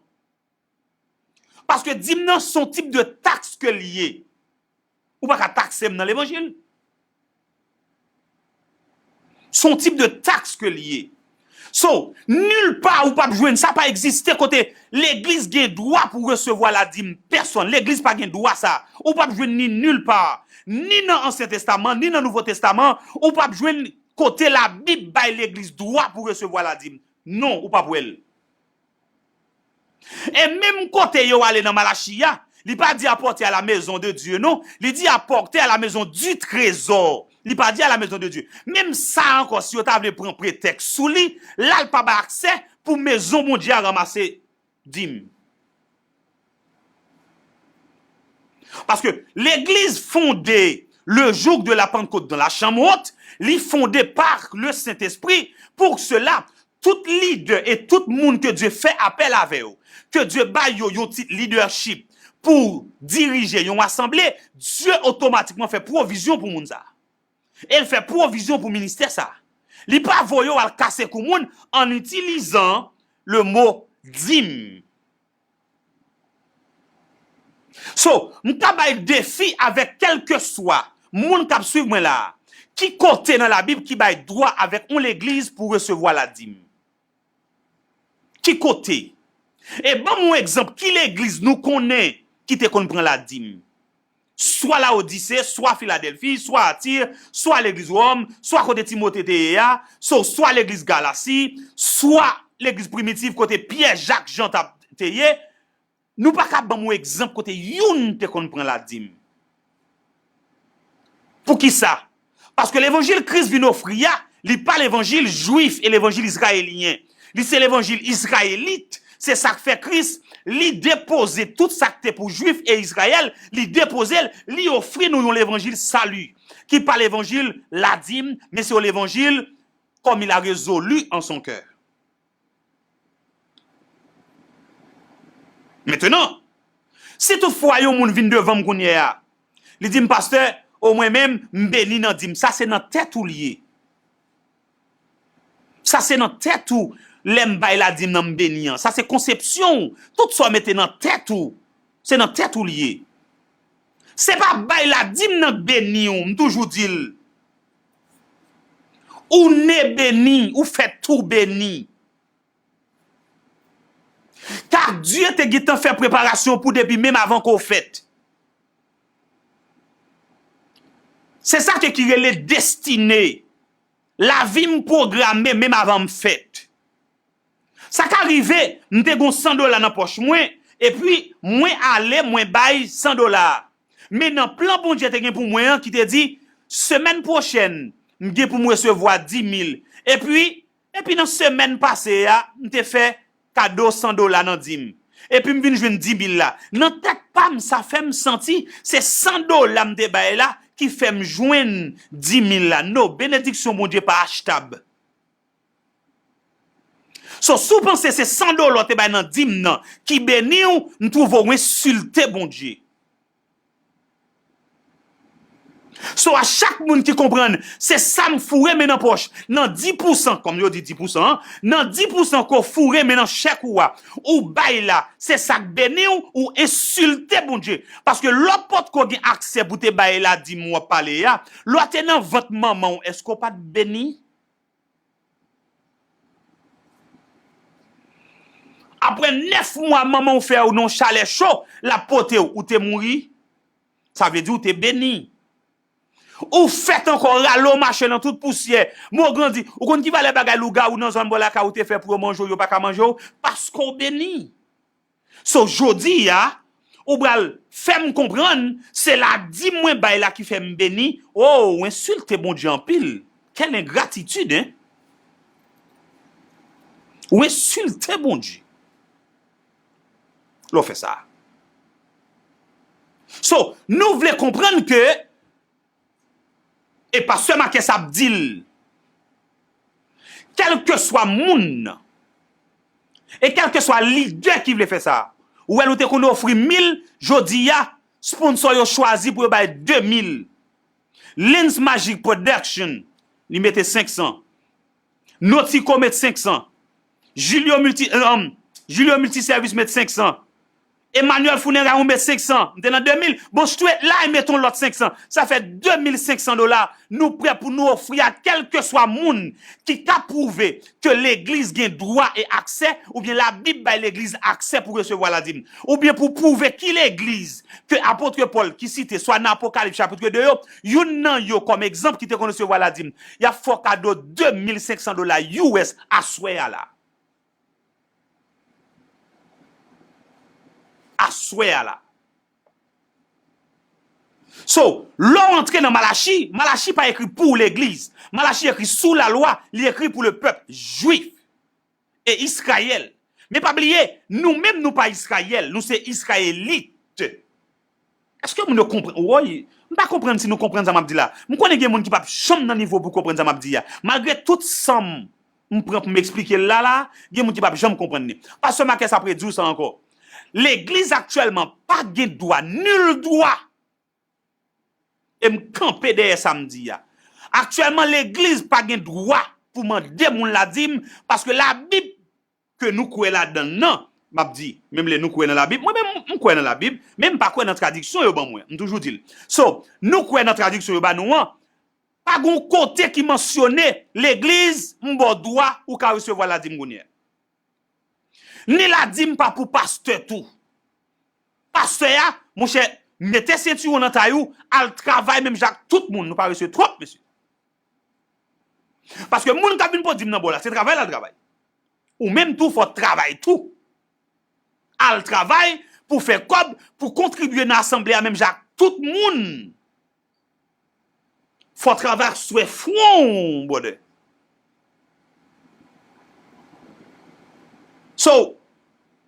Paske dim nan se yon tip de taks ke l ye. Ou pa ka takse m nan levanjil. Se yon tip de taks ke l ye. So, nil pa ou p ap jwenn sa, pa egziste kote legliz gen dwa pou resevwa ladim. Pèsonn, legliz pa gen dwa sa. Ou p ap jwenn ni nil pa, ni nan Ansyen Testaman, ni nan Nouvo Testaman, ou p ap jwenn kote Labib bay legliz dwa pou resevwa ladim. Non, ou p ap wè l. E menm kote yo ale nan Malachi a, li pa di apportez à la maison de Dieu, non, li di apportez à la maison du trésor. Li pa di à la maison de Dieu. Menm sa ankò, si yo ta vle pran pretèks sou li, la l pa bay aksè pou mezon Bondye a ranmase dim. Paske legliz fonde le jour de la Pentecôte dans la chambre haute, li fonde par le Saint-Esprit. Pour cela, tout lidè e tout moun ke Dye fè apèl avè yo, ke Dye ba yo yon tit lidèchip pou dirije yon asanble, Dye otomatikman fè pwovizyon pou moun sa a. E l fè pwovizyon pou ministè sa a. Li pa voye w al kase kou moun an itilizan le mo dim. So, m ka bay defi avèk kèlkeswa moun k ap swiv mwen la a. Ki kote nan Labib ki bay dwa avèk yon legliz pou resevwa ladim? Ki kote? E ban m yon egzanp, ki legliz nou konnen ki te konn pran ladim? Swa Lawodise, swa Filadèlfi, swa Atir, swa legliz Wòm, swa kote Timote te ye a, so, swa legliz Galasi, swa legliz primitif kote Pyè, Jak, Jan t ap te ye. Nou pa ka ban m yon egzanp kote youn te konn pran ladim. Poukisa? Paske levanjil Kris vin ofri a, li pa levanjil jwif e levanjil izrayelyen. Li se levanjil izrayelit. Se sa k fè Kris, li depoze tout sa k te pou jwif e Izrayèl, li depoze l, li ofri nou yon levanjil sali, ki pa levanjil ladim, men se yon levanjil comme il a résolu en son cœur. Mentenan, si toutfwa yon moun vin devan m kounye a, li di m, pastè, o mwen menm, m beni nan dim. Sa se nan tèt ou l ye. Sa se nan tèt ou, lè m bay ladim nan m beni an. Sa se konsepsyon w. Tout sa w mete nan tèt ou, se nan tèt ou l ye. Se pa bay ladim nan k beni w, m toujou di l. Ou ne beni, ou fèt tou beni. Kar Dye te gentan fè preparasyon pou depi menm avan ke w fèt. Se sa ke ki rele destine. Lavi m pwograme menm avan m fèt. Sa ka rive, m te gon san dola nan pòch mwen, epi mwen ale, mwen bay san dola a. Men nan plan Bondye te gen pou mwen an ki te di, semèn pwochèn, m gen pou m resevwa di mil. Epi, epi nan semèn pase a, m te fè kado san dola nan dim. Epi m vin jwenn di mil la. Nan tèt pa m, sa fè m santi se san dola m te bay la ki fè m jwenn di mil la. No, benediksyon Bondye pa achtab. So, si w panse se san dola w te bay nan dim nan ki beni w, m twouve w ensilte Bondye. So, a chak moun ki konprann, se sa m foure men nan pòch, nan dis pousan, kòm yo di dis pousan an, nan dis pousan ke w foure men nan chèk ou a, ou bay la, se sa k beni w, ou ensilte Bondye. Paske lè w potko gen aksè pou te bay ladim w ap pale a, lè w te nan vant manman w, èske w pa t beni? Apre nèf mwa, manman w fè w nan yon chalè cho, l ap pote w, ou te mouri? Sa vle di ou te beni. Ou fèt ankò, rale w mache nan tout pousyè. Men w grandi. Ou konn ki valè bagay lougawou nan zòn bò lakay ou te fè pou yo manje w, yo pa ka manje w? Paske w beni. So, jodi a, ou pral fè m konprann, se ladim mwen bay la ki fè m beni. O, ou ensilte Bondye anpil. Quelle ingratitude, hein? Ou ensilte Bondye lè w fè sa. So, nou vle konprann ke, e pastè Makès ap di l, kèlkeswa moun nan, e kèlkeswa lidè ki vle fè sa, ou wè nou te konn ofri mil, jodi a, sponsò yo chwazi pou yo bay de mil. Lens Magic Production, li mete senk san. Notico met senk san. Julio Multi, euh, um, Julio Multiservice met senk san. Emmanuel Funeray ou met senk san. M te nan de mil. Bon, Straight Line met yon lòt senk san. Sa fè de mil senk san dola. Nou prè pou nou ofri a kèlkeswa moun ki ka pwouve ke legliz gen dwa e aksè, oubyen Labib bay legliz aksè pou resevwa ladim, oubyen pou pwouve ki legliz ke apot Pòl ki site swa nan Apokalips chapit de yo, youn nan yo kòm egzanp ki te konn resevwa ladim, y ap fè w kado de mil senk san dola U S aswè a la. Aswè a la. So, lè w antre nan Malachi, Malachi pa ekri pou legliz. Malachi ekri sou lalwa, li ekri pou le pèp jwif e Izrayèl. Men pa bliye, nou menm nou pa Izrayèl, nou se Izrayelit. Èske moun yo konprann? Woy, m pa konprann si nou konprann sa m ap di la. M konnen gen moun ki p ap janm nan nivo pou konprann sa m ap di a. Malgre tout san m m pran pou m eksplike l la, la, gen moun ki p ap janm konprann li. Pastè Makès ap redi w sa ankò. Legliz aktyèlman pa gen dwa, nil dwa. E m kanpe dèyè sa m di a. Aktyèlman, legliz pa gen dwa pou mande moun ladim, paske Labib ke nou kwè ladan l nan, m ap di, menm lè nou kwè nan Labib, mwen menm, m kwè nan Labib, men m pa kwè nan tradiksyon yo ban mwen, m toujou di l. So, nou kwè nan tradiksyon yo ba nou an, pa gen yon kote ki mansyone legliz, m ba w dwa, ou ka resevwa ladim kounye a. Ni ladim pa pou pastè tou. Pastè a, monchè, mete sentiwon nan tay ou, al travay menm jan ak tout moun. Nou pa resevwa twòp, mesye. Paske moun k ap vin pran dim nan ba w la, se travay l al travay. Ou menm tou, fò w travay tou. Al travay pou fè kòb, pou kontribye nan asanble a menm jan ak tout moun. Fò w travay ak swè fwon w, brother. So,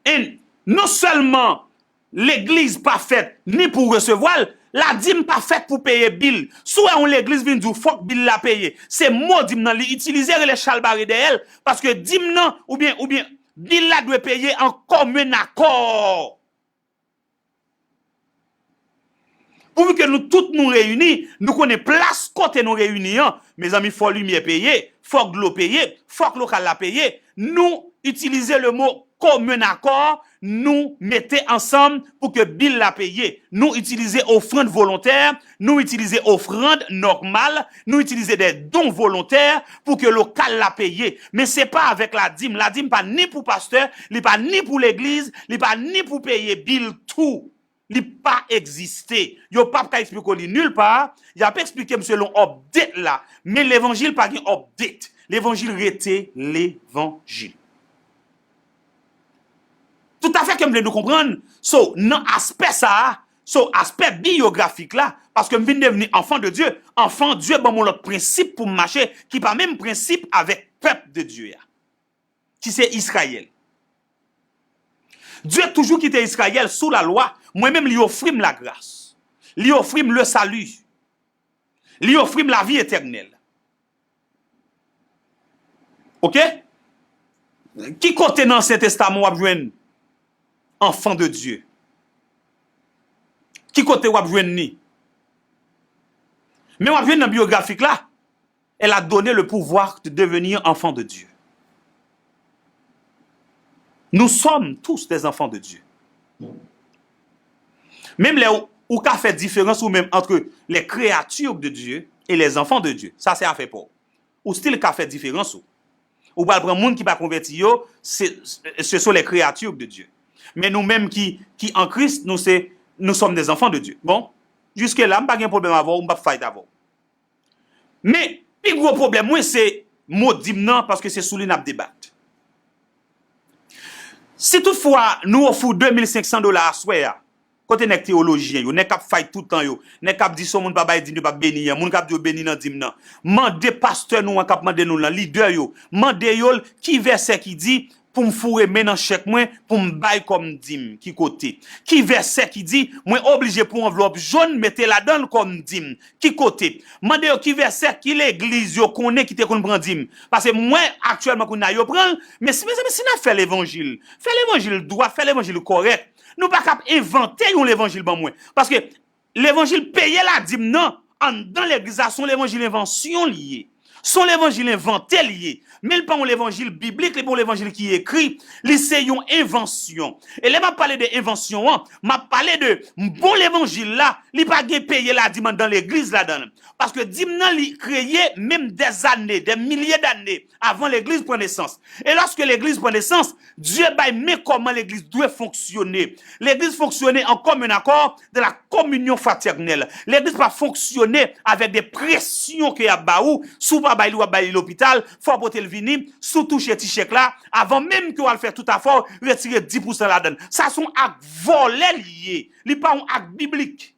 and non sèlman legliz pa fèt ni pou resevwa l, ladim pa fèt pou peye bil. Si w wè yon legliz vin di w fòk bil la peye, se mo dim nan li itilize rele chalbare dèyè l, paske dim nan oubyen, oubyen bil la dwe peye an kòmenn akò. Pouvi ke nou tout nou reyini, nou konnen plas kote nou reyini an, mezanmi, fò limyè peye, fòk dlo peye, fòk lokal la peye. Nou itilize le mo kòmenn akò, nou mete ansanm pou ke bil la peye. Nou itilize ofrann volontè, nou itilize ofrann nòmal, nou itilize de don volontè pou ke lokal la peye. Men se pa avèk ladim. Ladim pa ni pou pastè, li pa ni pou legliz, li pa ni pou peye bil tou. Li pa egziste. Yo p ap ka eksplike w li nil pa. Y ap eksplike m selon update la. Men levanjil pa gen update. Levanjil rete levanjil. Toutafè ke m vle nou konprann. So, nan aspè sa a, so, aspè biyografik la, paske m vin devni enfant de Dieu, enfant Dieu ban m yon lòt prensip pou m mache, ki pa menm prensip avèk pèp de Dieu a, ki se Izrayèl. Dye toujou kite Izrayèl sou lalwa, mwen menm li ofri m lagras. Li ofri m le salut. Li ofri m lavi etènèl. Oke? Ki kote nan Ansyen Testaman w ap jwenn enfant de Dieu? Ki kote w ap jwenn ni? Men w ap jwenn nan biyografik la. Elle a donné le pouvoir de devenir enfant de Dieu. Nous sommes tous des enfants de Dieu. Menm lè ou, ou ka fè diferans ou menm entre les créatures de Dieu et les enfants de Dieu. Sa se afè pa w. Ou still ka fè diferans ou. Ou pral pran moun ki pa konvèti yo, se, ce sont les créatures de Dieu. Men nou menm ki, ki an Kris, nou se, nous sommes des enfants de Dieu. Bon? Jiske la, m pa gen pwoblèm avè w, m p ap fight avè w. Men, pi gwo pwoblèm mwen, se mo dim nan, paske se sou li n ap debat. Si toutfwa nou ofri w de mil senk san dola aswè a, kote nèg teyolojyen yo, nèg k ap fight tout tan yo, nèg k ap di si yon moun pa bay dim, yo p ap beni an, moun k ap di yo beni nan dim nan, mande pastè nou an k ap mande nou lan, lidè yo, mande yo l ki vèsè ki di pou m foure men nan chèk mwen, pou m bay kòm dim, ki kote? Ki vèsè ki di mwen oblije pran anvlòp jòn, mete ladan l kòm dim, ki kote? Mande yo ki vèsè, ki legliz yo konnen ki te konn pran dim. Paske m wè aktyèlman kounye a yo pran l, men si, mezanmi, si n ap fè levanjil, fè levanjil dwat, fè levanjil kòrèk. Nou pa ka ap envante yon levanjil ban mwen. Paske levanjil peye ladim nan anndan legliz la, se yon levanjil envansyon li ye. Se yon levanjil envante li ye. Men li pa yon levanjil biblik, li pa yon levanjil ki ekri, li se yon envansyon. E lè m ap pale de envansyon an, m ap pale de bon levanjil la, li pa gen peye ladim anndan legliz ladan l. Paske dim nan li kreye menm dèzane, dè milye dane avan legliz pran nesans. E lòske legliz pran nesans, Dye bay men kòman legliz dwe fonksyone. Legliz fonksyone en commun accord dans la communion fraternelle. Legliz pa fonksyone avèk de presyon ke y ap ba ou. Si w pa bay li, w ap bay li lopital, fò w pote l vini. Si w touche ti chèk la, avan menm ke w al fè tout afè w, retire dis pousan ladan l. Sa se yon ak vòlè li ye. Li pa yon ak biblik.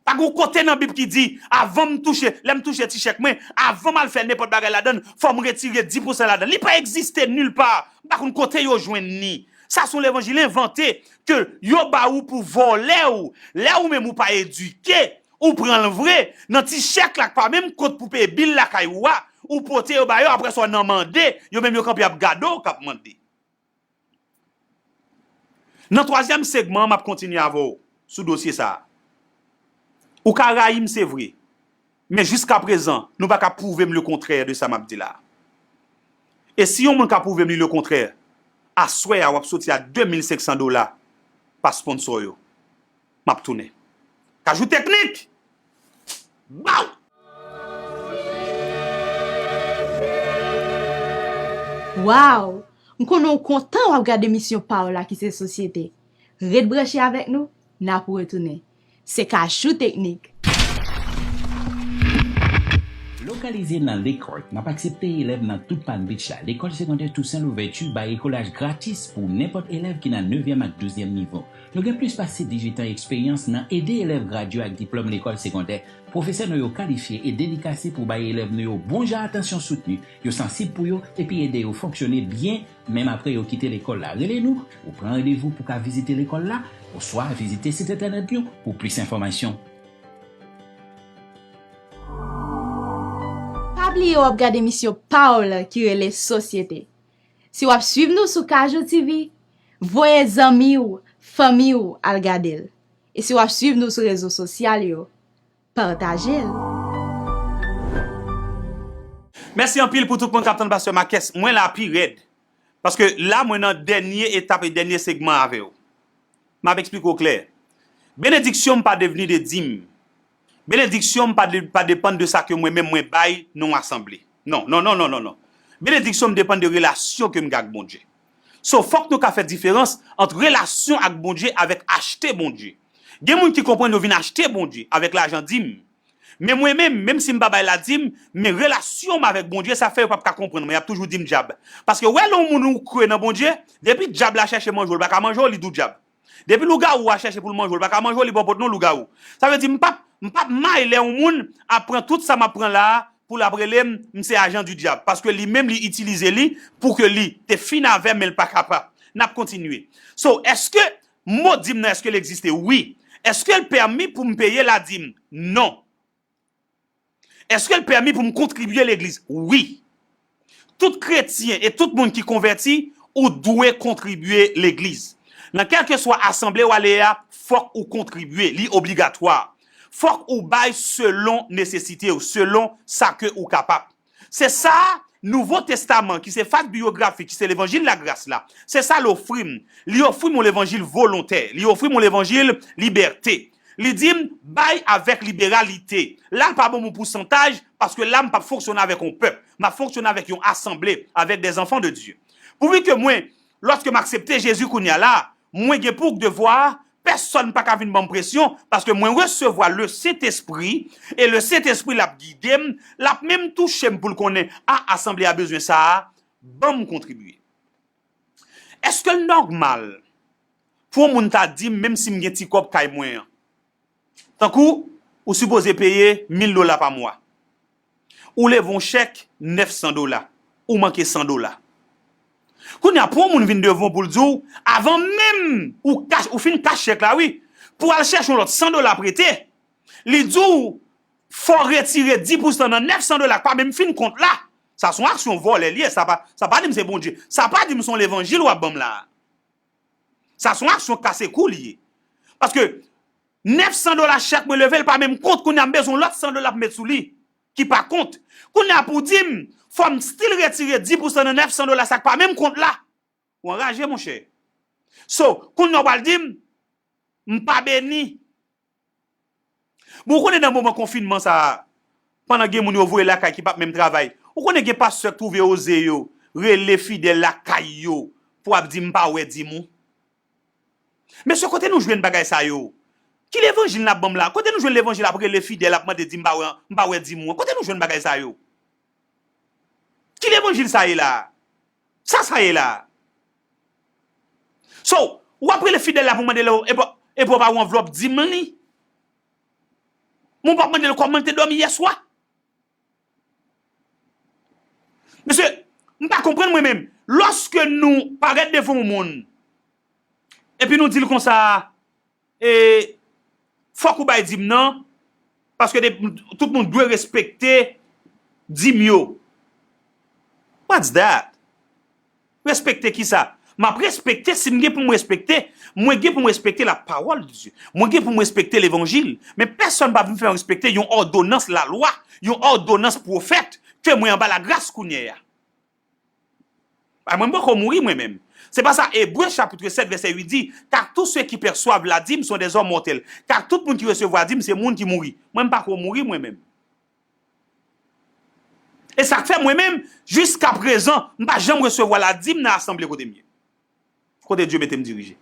Pa gen yon kote nan Bib ki di, avan m touche, lè m touche ti chèk mwen, avan m al fè nenpòt bagay ladan l, fò m retire dis pousan ladan l. Li pa egziste nilpa. M pa konn kote yo jwenn li. Sa se yon levanjil envante ke yo ba ou pou vòlè ou. Lè ou menm ou pa edike, ou pran l vre, nan ti chèk la k pa menm kont pou peye bil lakay ou a, ou pote yo ba yo, apre sa w nan mande, yo menm yo kanpe ap gade w k ap mande. Nan twazyèm segman an, m ap kontinye avè w sou dosye sa a. Ou ka rayi m, se vre, men jiskaprezan, nou pa ka pwouve m lekontrè de sa m ap di la a. E si yon moun ka pwouve m li lekontrè, aswè a, w ap soti a de mil senk san dola pa sponsò yo. M ap tounen. Kajou Teknik! Baw! Waw! M konnen w kontan w ap gade emisyon pa w la ki se Sosyete. Ret branche avèk nou, n ap retounen. Se Kajou Teknik! Lokalize nan Lekòt, n ap aksepte elèv nan tout Palm Beach la. Lekòl segondè Toussaint Louverture bay ekolaj gratis pou nenpòt elèv ki nan nevyèm ak douzyèm nivo. Nou gen plis pase dizuit an eksperyans nan ede elèv gradye ak diplòm lekòl segondè. Pwofesè nou yo kalifye e dedikase pou bay elèv nou yo bon jan atansyon soutni, yo sansib pou yo, epi ede yo fonksyone byen menm apre yo kite lekòl la. Rele nou pou pran randevou pou ka vizite lekòl la, oswa vizite sit entènèt nou pou plis enfòmasyon. Pa bliye w ap gade emisyon pa w la ki rele Sosyete. Si w ap swiv nou sou Kajou TV, voye zanmi w, fanmi w al gade l. E si w ap swiv nou sou rezo sosyal yo, pataje l. Mèsi anpil pou tout moun k ap tann Pastè Marques. Mwen la pi rèd. Paske la, mwen nan dènye etap e dènye segman avè w. M ap eksplike w klè. Benediksyon m pa devni de dim. Benediksyon m pa, de, pa depann de sa ke mwen menm mwen bay nan yon asanble. Non, non, non, non, non, non. Benediksyon m depann de relasyon ke m gen ak Bondye. So, fòk nou ka fè diferans ant relasyon ak Bondye avèk achte Bondye. Gen moun ki konprann yo vin achte Bondye avèk lajan dim. Men mwen menm, menm si m pa bay ladim, men relasyon m avèk Bondye, sa fè yo p ap ka konprann mwen, y ap toujou di m dyab. Paske w wè lè yon moun ou kwè nan Bondye, depi dyab la chèche manje w, li pa ka manje w, li di w dyab. Depi lougawou a chèche pou l manje w, li pa ka manje w, li ba w pot non lougawou. Sa vle di m p ap, m p ap may lè yon moun ap pran tout sa m ap pran la a pou l ap rele m, m se ajan di dyab. Paske li menm li itilize li pou ke li te fin avè m, men l pa kapab. N ap kontinye. So, èske mo dim nan, èske l egziste? Wi. Èske l pèmi pou m peye ladim? Non. Èske l pèmi pou m kontribye legliz? Wi. Tout kretyen e tout moun ki konvèti, ou dwe kontribye legliz. Nan kèlkeswa asanble w ale a, fòk ou kontribye, li obligatwa. Fòk ou bay selon nesesite w, selon sa ke ou kapab. Se sa Nouvo Testaman, ki se fas biyografi, ki se levanjil lagras la, se sa l ofri m. Li ofri m yon levanjil volontè, li ofri m yon levanjil libète. Li di m, bay avèk liberalite. La, l pa ban m yon pousantaj, paske la, m p ap fonksyone avèk yon pèp. M ap fonksyone avèk yon asanble, avèk des enfants de Dieu. Pouvi ke mwen, lòske m aksepte Jezi kounye a la, mwen gen pou devwa pèsonn pa ka vin ban m presyon, paske mwen resevwa Lesentespri, e Lesentespri l ap gide m, l ap menm touche m pou l konnen, a, asanble a bezwen sa a, ban m kontribye. Èske l nòmal pou yon moun ta di m, menm si m gen ti kòb kay mwen an? Tankou, ou sipoze peye mil dola pa mwa. Ou leve yon chèk nèf san dola. Ou manke san dola. Kounye a, pou yon moun vin devan w pou l di w, avan menm ou, kach, ou fin kach chèk la, wi, pou al chèche yon lòt san dola prete, li di w, fò w retire dis pousan nan nèf san dola k pa menm fin kont la. Sa se yon aksyon vòlè li ye, sa pa, sa pa di m se Bondye. Sa pa di m se yon levanjil w ap ban m la. Sa se yon aksyon kase kou li ye. Paske nèf san dola chèk mwen leve, l pa menm kont, kounye a m bezwen lòt san dola pou met sou li, ki pa kont. Kounye a pou w di m, fò m still retire dis pousan nan nèf san dola sa k pa menm kont la. Ou anraje, monchè. So, kounye a w pral di m, m pa beni. Bon, ou konnen nan moman konfinman sa a, pandan gen moun yo voye lakay ki p ap menm travay, ou konnen gen pastè k twouve oze yo rele fidèl lakay yo pou ap di, "M pa wè dim ou." Mesye, kote nou jwenn bagay sa yo? Ki levanjil n ap ban m la? Kote nou jwenn levanjil ap rele fidèl, ap mande di, "M pa wè, m pa wè dim ou an"? Kote nou jwenn bagay sa yo? Ki levanjil sa ye la? Sa sa ye la? So, w ap rele fidèl la pou mande l, epi, epi w pa wè anvlòp dim li. Moun p ap mande l kòman l te dòmi yèswa. Mesye, m pa konprann mwen menm. Lòske nou parèt devan yon moun, epi nou di l konsa, e, fòk ou bay dim nan, paske de, tout moun dwe respekte dim yo. What's that? Respekte kisa? M ap respekte, si m gen pou m respekte, mwen gen pou m respekte lapawòl de Dye. Mwen gen pou m respekte levanjil. Men pèsonn pa vin fè m respekte yon òdonans lalwa, yon òdonans pwofèt, ke mwen anba lagras kounye a. Ay, mwen, m poko mouri, mwen menm. Se pa sa Ebre chapit sèt vèsè uit di, "Car tous ceux qui perçoivent la dîme sont des hommes mortels." Car tout moun ki resevwa dim, se moun ki mouri. Mwen, m pako mouri, mwen menm. E sa k fè mwen menm, jiskaprezan, m pa janm resevwa ladim nan asanble kote m ye. Kote Dye mete m dirije.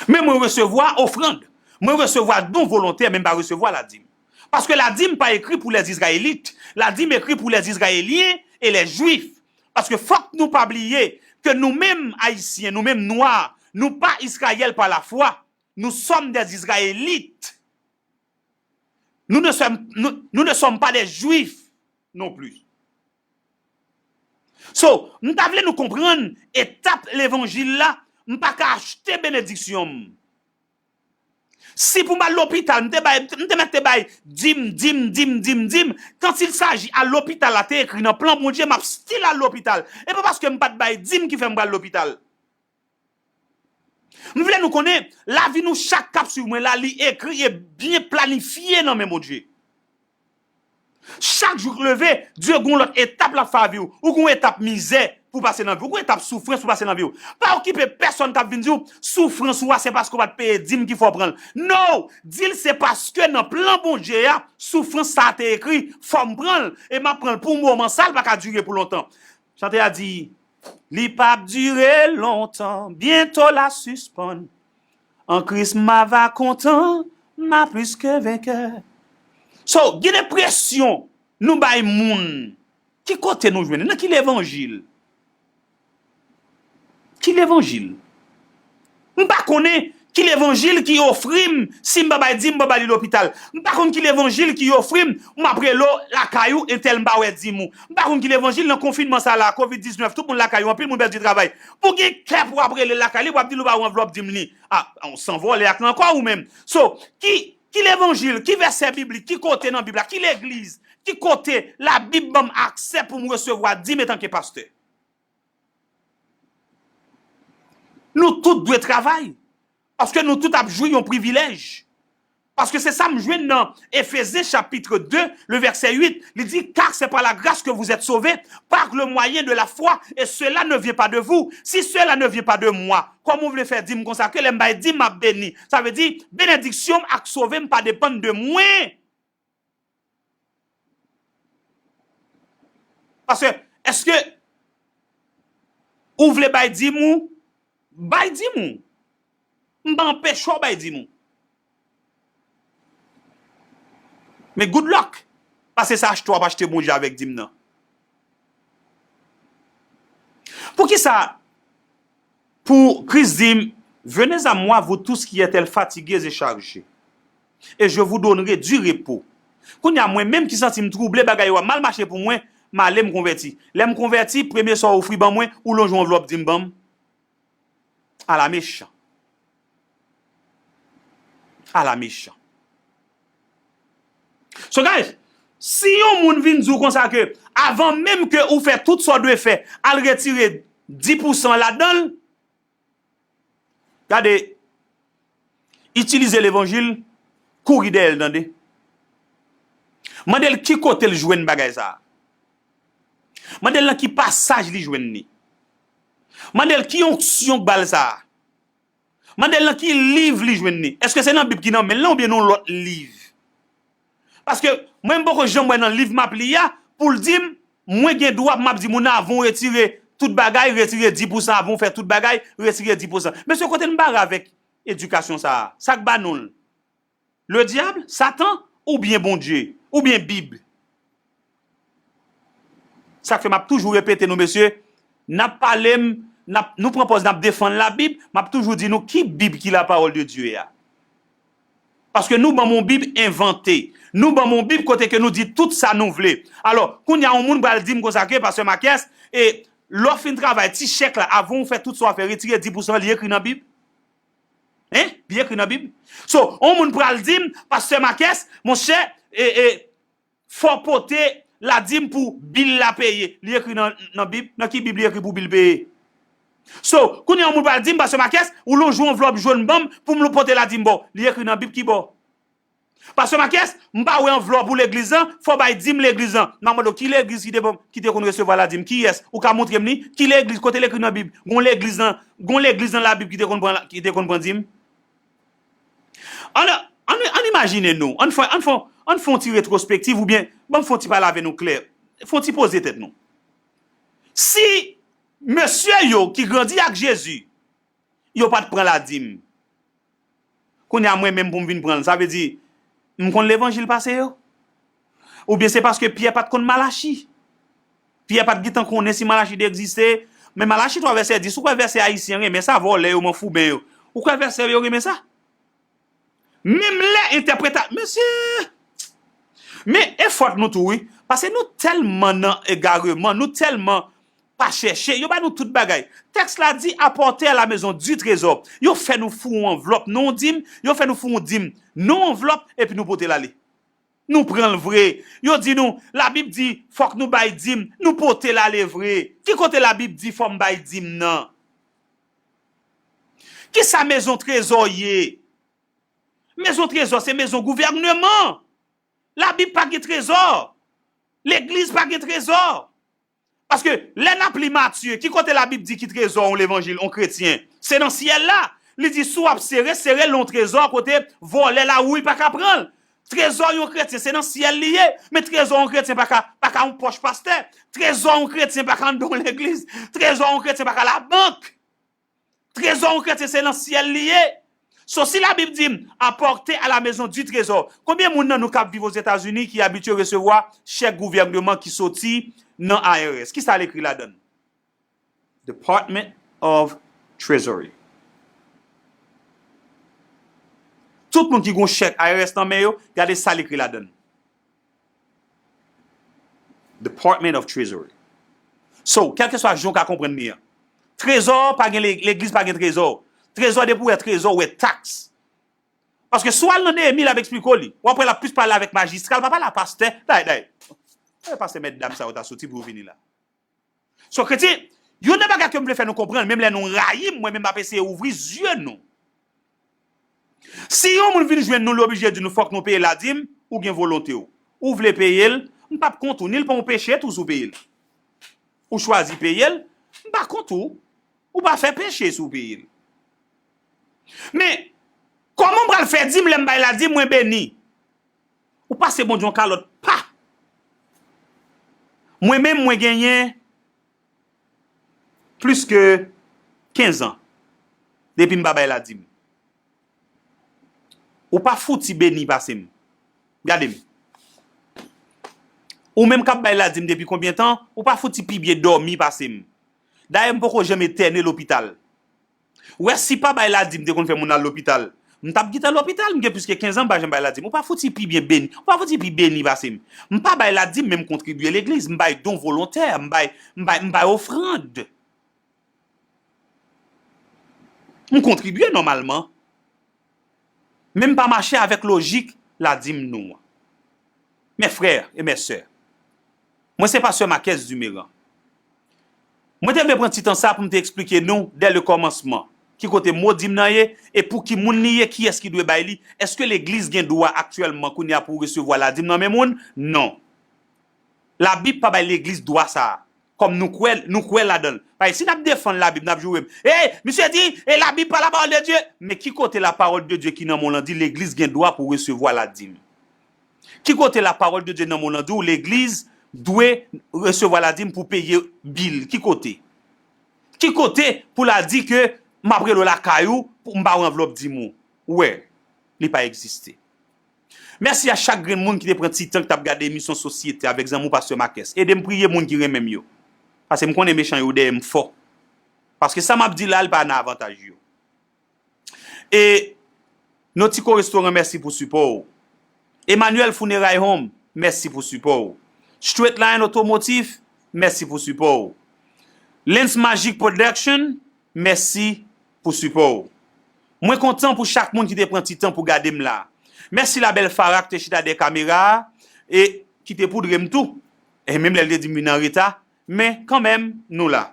Men mwen resevwa ofrann. Mwen resevwa don volontè, men m pa resevwa ladim. Paske ladim pa ekri pou les Israélites. Ladim ekri pou les Israéliens et les Juifs. Paske fòk nou pa bliye ke nou menm Ayisyen, nou menm Nwa, nou pa Israël par la foi. Nous sommes des Israélites. Nous ne sommes, nous, nous ne sommes pas des Juifs non plus. So, m ta vle nou konprann etap levanjil la, m pa ka achte benediksyon m. Si pou m al lopital, m te bay, m te mèt te bay dim, dim, dim, dim, dim. Quand il s'agit al lopital la te ekri nan plan Bondye, m ap still al lopital. E pa paske m pa t bay dim ki fè m pral lopital. M vle nou konnen, lavi nou chak k ap swiv mwen la, li ekri e byen planifye nan men Bondye. Chak jou k leve, Dye gon lòt etap l ap fè avi w. Ou gon etap mizè pou pase nan vi w, ou gon etap soufrans pou pase nan vi w. Pa okipe pèsonn k ap vin di w, soufrans ou a se paske w pa t peye dim ki fè w pran l. No! Di l se paske nan plan Bondye a, soufrans sa a te ekri, fò m pran l, e m ap pran l pou moman sa, l pa ka dire pou lontan. Chante a di, li p ap dire lontan, byento l a sispann. An Kris m a va kontan, m a plis ke venkè. So, gen enpresyon nou bay moun. Ki kote nou jwenn? Nan ki levanjil? Ki levanjil? M pa konnen ki levanjil ki ofri m, si m pa bay dim, m pa ba li lopital. M pa konn ki levanjil ki ofri m, m ap rele w lakay ou, entèl m pa wè dim ou. M pa konn ki levanjil nan konfinman sa la, kovid diznèf, tout moun lakay yo, anpil moun pèdi travay. Pou gen kè pou w ap rele l lakay li, w ap di l ou pa wè anvlòp dim li. A, ou san vòlè ak ankò ou menm. So, ki, ki levanjil, ki vèsè biblik, ki kote nan Bib la, ki legliz, ki kote Labib ban m aksè pou m resevwa dim etanke pastè? Nou tout dwe travay, paske nou tout ap jwi yon privilèj. Paske se sa m jwenn nan Éphésiens chapitre deux, le verset huit, li di, car c'est par la grâce que vous êtes sauvés, par le moyen de la foi, et cela ne vient pas de vous, si cela ne vient pas de moi. Kòman w vle fè di m konsa ke lè m bay dim m ap beni? Sa vle di, benediksyon m ak sove m pa depann de mwen. Paske, èske ou vle bay dim ou? Bay dim ou. M pa anpeche w bay dim ou. Men good luck. Paske se achte w ap achte Bondye avèk dim nan. Poukisa pou Kris di m, venez à moi, vous tous qui êtes fatigués et chargés, et je vous donnerai du repos. Kounye a, mwen menm ki santi m twouble, bagay yo ap mal mache pou mwen, m ale m konvèti. Lè m konvèti, premye sa w ofri ban mwen, ou lonje yon anvlòp di m ban m. Ala mechan. Ala mechan. So guys, si yon moun vin di w konsa ke avan menm ke ou fè tout sa w dwe fè, al retire dis pousan ladan l, gade, itilize levanjil, kouri dèyè l, tande. Mande l ki kote l jwenn bagay sa a. Mande l nan ki pasaj li jwenn li. Mande l ki onksyon k ba l sa a. Mande l nan ki liv li jwenn li. Èske se nan Bib ki nan men l lan oubyen nan yon lòt liv? Paske mwen, m poko janm wè nan liv m ap li a pou l di m, mwen gen dwa pou m ap di moun nan, avan w retire tout bagay, retire dis pousan, avan w fè tout bagay, retire dis pousan. Mesye, kote n bare avèk edikasyon sa a? Sa k ba nou l? Ledyab, Satan, oubyen Bondye, oubyen Bib? Sa k fè m ap toujou repete nou, mesye, n ap pale m, n ap, nou pran pòz n ap defann Labib, m ap toujou di nou ki Bib ki la parole de Dieu a. Paske nou ban m yon Bib envante. Nou ban m yon Bib kote ke nou di tout sa nou vle. Alò, kounye a, yon moun pral di m konsa ke, Pastè Marques, e lè w fin travay, ti chèk la, avan w fè tout sa w ap fè, retire dis pousan, li ekri nan Bib? Hein? Li ekri nan Bib? So, yon moun pral di m, Pastè Marques, monchè, e, e, fò w pote ladim pou bil la peye. Li ekri nan, nan Bib? Nan ki Bib li ekri pou bil peye? So, kounye a yon moun pral di m, Pastè Marques, ou lonje yon anvlòp jòn ban m pou m pote ladim ba w. Li ekri nan Bib ki bò? Pastè Marques, m pa wè anvlòp ou legliz lan, fò w bay dim legliz lan. M ap mande w, ki legliz ki te, ki te konn resevwa ladim? Kiyès? Ou ka montre m li? Ki legliz? Kote l ekri nan Bib? Gon legliz nan, gon legliz nan Labib ki te konn pran, ki te konn pran dim? Ann, ann, ann imajine nou, ann fè, ann fè, ann fè yon ti retwospektiv oubyen ban m fè yon ti pale avè nou klè. Fè yon ti poze tèt nou. Si mesye yo ki grandi ak Jezi, yo pa t pran ladim, kounye a mwen menm pou m vin pran l, sa vle di m konn levanjil pase yo? Oubyen se paske Pyè pa t konn Malachi? Pyè pa t gentan konnen si Malachi te egziste. Men Malachi twa vèsè dis, ou kwè vèsè ayisyen renmen sa, vòlè yo, manfouben yo? Ou kwè vèsè yo renmen sa? Menm lè entèpreta-, mesye! Men e fòt nou tou, wi. Paske nou tèlman nan egareman, nou tèlman pa chèche, yo ba nou tout bagay. Tèks la di, apportez à la maison du trésor. Yo fè nou foure yon anvlòp, non dim, yo fè nou foure yon dim, non anvlòp, epi nou pote l ale. Nou pran l vre. Yo di nou, Labib di, fòk nou bay dim, nou pote l ale vre. Ki kote Labib di fò m bay dim nan? Kisa mezon trezò ye? Mezon trezò se mezon gouvèneman. Labib pa gen trezò. Legliz pa gen trezò. Paske lè n ap li Matye, ki kote Labib di ki trezò yon levanjil, yon kretyen? Se nan syèl la. Li di, si w ap sere, sere l yon trezò kote vòlè, lawouy pa ka pran l. Trezò yon kretyen, se nan syèl li ye. Men trezò yon kretyen pa ka, pa ka yon pòch pastè. Trezò yon kretyen pa ka anndan yon legliz. Trezò yon kretyen pa ka labank. Trezò yon kretyen se nan syèl li ye. So, si Labib di m, apportez à la maison du trésor, konbyen moun nan nou k ap viv Ozetazini ki abitye resevwa chèk gouvèneman ki soti nan I R S? Kisa l ekri ladan l? Department of Treasury. Tout moun ki gon chèk I R S nan men yo, gade sa l ekri ladan l. Department of Treasury. So, kèlkeswa jan w ka konprann li an, trezò pa gen le-, legliz pa gen trezò. Trezò, depi w wè trezò, w wè taks. Paske si w al nan Neyemi, l ap eksplike w li. W ap wè l ap plis pale avèk majistra, l pa pale a pastè. Day, day. E pastè mèt dam sa yo ta soti pou yo vini la. So, kretyen, youn nan bagay ke m vle fè nou konprann, menm lè nou rayi m, mwen menm m ap eseye ouvri zye nou. Si yon moun vin jwenn nou, li oblije di nou fòk nou peye ladim, ou gen volonte w. Ou vle peye l, m p ap kont ou, ni l pa yon peche tou si w peye l. Ou chwazi peye l, m pa kont ou. Ou pa fè peche si w peye l. Men, kòman m pral fè dim lè m bay ladim, mwen beni? Ou pase Bondye yon kalòt pa. Mwen menm, mwen genyen plis ke kenz an depi m pa bay ladim. Ou pa fouti beni pase m. Gade m. Ou menm k ap bay ladim depi konbyen tan, ou pa fouti pi byen dòmi pase m. Dayè, m poko janm etène lopital. Ou wè, si pa bay ladim te konn fè moun al lopital, m t ap gentan lopital, m gen plis ke kenz an m pa janm bay ladim. Ou pa fouti pi byen beni, ou pa fouti pi beni pase m. M pa bay ladim, men m kontribye legliz, m bay don volontè, m bay, m bay, m bay ofrann. M kontribye nòmalman. Men m pa mache avèk lojik ladim nou an. Mes frères et mes sœurs, mwen se pastè Marques Duméran. Mwen te vle pran ti tan sa pou m te eksplike nou dè le kòmansman, ki kote mo dim nan ye, e pou ki moun li ye, kiyès ki dwe bay li. Èske legliz gen dwa aktyèlman kounye a pou resevwa ladim nan men moun? Non. Labib pa bay legliz dwa sa a. Kòm nou kwè, nou kwè ladan l. Paske si n ap defann Labib, n ap joure m. Ey, misye di, e Labib pa la parole de Dieu. Men ki kote la parole de Dieu ki nan men w lan di legliz gen dwa pou resevwa ladim? Ki kote la parole de Dieu nan men w lan di w legliz dwe resevwa ladim pou peye bil? Ki kote? Ki kote pou la di ke m ap rele w lakay ou pou m ba w anvlòp dim ou? Ou wè, li pa egziste. Mèsi a chak grenn moun ki te pran ti tan ki t ap gade emisyon Sosyete avèk zanmi w pastè Marques. Ede m priye moun ki renmen m yo. Paske m konnen mechan yo dèyè m fò. Paske sa m ap di la, li pa nan avantaj yo. E Notico Restaurant, mèsi pou sipò w. Emmanuel Funeray Home, mèsi pou sipò w. Straight Line Automotive, mèsi pou sipò w. Lens Magic Production, mèsi pou sipò w. Mwen kontan pou chak moun ki te pran ti tan pou gade m la. Mèsi Labèl Farah ki te chita dèyè kamera a e ki te poudre m tou. E menm lè l te di m vin an reta, men kanmenm, nou la.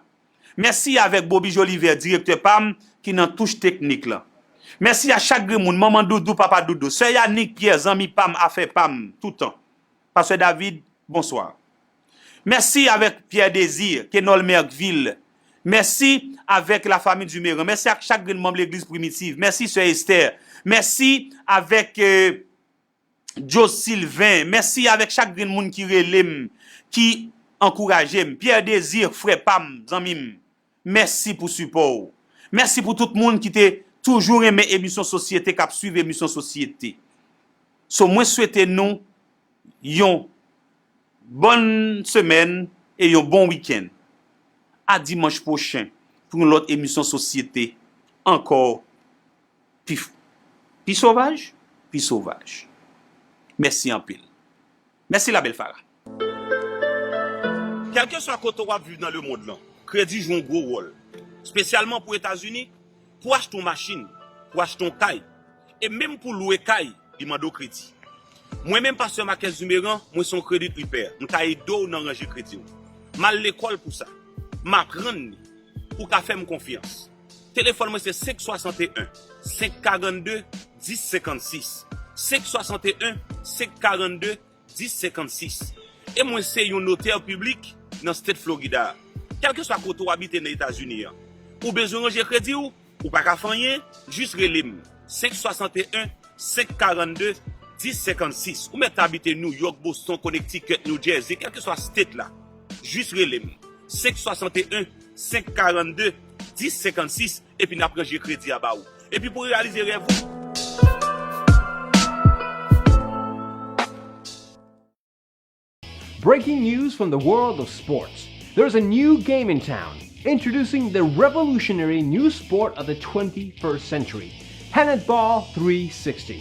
Mèsi avèk Bobi Joliver, direktè pa m, ki nan touch teknik lan. Mèsi a chak grenn moun, manman Doudou, papa Doudou, sè Yanick Pierre, zanmi pa m, afè pa m, toutan. Pastè David, bonswa. Mèsi avèk Pierre Désir, Kenol Merkville. Mèsi avèk lafanmi Duméran. Mèsi ak chak grenn manm legliz Primitiv. Mèsi sè Esther. Mèsi avèk, euh, Joe Sylvain, mèsi avèk chak grenn moun ki rele m, ki ankouraje m. Pierre Désir, frè pa m, zanmi m, mèsi pou sipò w. Mèsi pou tout moun ki te toujou renmen emisyon Sosyete, k ap swiv emisyon Sosyete. So, mwen swete nou yon bòn semèn e yon bon wikenn. A dimanch pwochen pou yon lòt emisyon Sosyete ankò pi, pi sovaj, pi sovaj. Mèsi anpil. Mèsi Labèl Farah. Kèlkeswa kote w ap viv nan lemonn lan, kredi jwe yon gwo wòl, espesyalman pou Etazini, pou achte yon machin, pou achte yon kay, e menm pou lwe kay, li mande w kredi. Mwen menm, pastè Marques Duméran, mwen se yon credit repair. M ka ede w nan ranje kredi w. M al lekòl pou sa. M aprann li. Ou ka fè m konfyans. Telefòn mwen se senk swasanteyen, senk karannde, dis senkannsis. Senk swasanteyen, senk karannde, dis senkannsis. E mwen se yon notè piblik nan State Florida. Kèlkeswa kote w abite nan Etazini an, ou bezwen ranje kredi w, ou pa ka fè anyen, jis rele m. Senk swasanteyen, senk karannde, dis senkannsis. Ou mèt abite New York, Boston, Connecticut, New Jersey, kèlkeswa state la. Jis rele m. Senk swasanteyen, senk karannde, dis senkannsis, epi n ap ranje kredi a ba ou. Epi pou reyalize rèv ou. Breaking news from the world of sports. There's a new game in town, introducing the revolutionary new sport of the twenty-first century, Handball three sixty.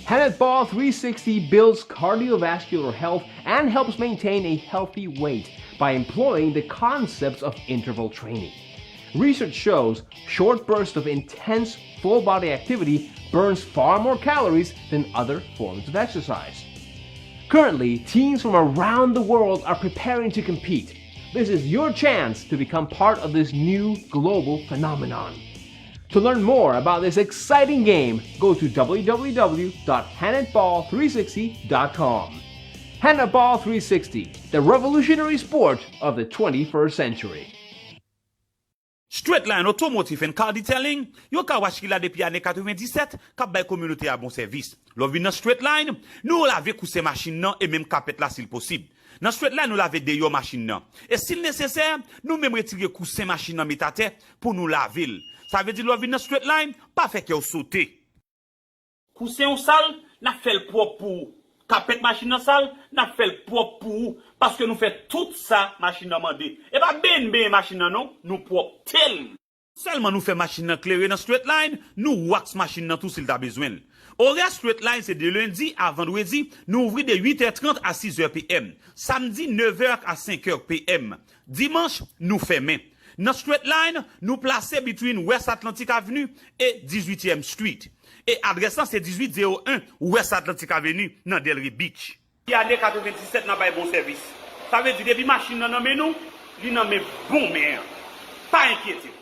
Handball three sixty builds cardiovascular health and helps maintain a healthy weight by employing the concepts of interval training. Research shows short bursts of intense full body activity burns far more calories than other forms of exercise. Currently, teams from around the world are preparing to compete. This is your chance to become part of this new global phenomenon. To learn more about this exciting game, go to w w w dot handball three sixty dot com. Handball three sixty, the revolutionary sport of the twenty-first century. Straight Line Automotive and Car Detailing, yon car wash ki la depi ane katrevenndisèt, k ap bay kominote a bon sèvis. Lè w vin nan Straight Line, nou lave kousen machin nan e menm kapèt la si l posib. Nan Straight Line, nou lave deyò machin nan. E si l nesesè, nou menm retire kousen machin nan met atè pou nou lave l. Sa vle di lè w vin nan Straight Line, pa fè kè w sote. Kousen w sal, n ap fè l pwòp pou ou. Kapèt machin nan sal, n ap fè l pwòp pou ou, paske nou fè tout sa machin nan mande. E pa benyen n benyen machin nan non, nou pwòpte l. Sèlman nou fè machin nan klere nan Straight Line, nou wax machin nan tou si l ta bezwen l. Orè Straight Line se de lendi a vandredi, nou ouvri de uit è trant a sis è PM. Samdi, nèv è a senk è PM. Dimanch, nou fèmen. Nan Straight Line, nou plase between West Atlantic Avenue e dizuityèm Street. E adrès lan se dizuit zewo en West Atlantic Avenue nan Delray Beach. Depi ane katrevenndisèt n ap bay bon sèvis. Sa vle di depi machin nan nan men nou, li nan men bon men an. Pa enkyete w.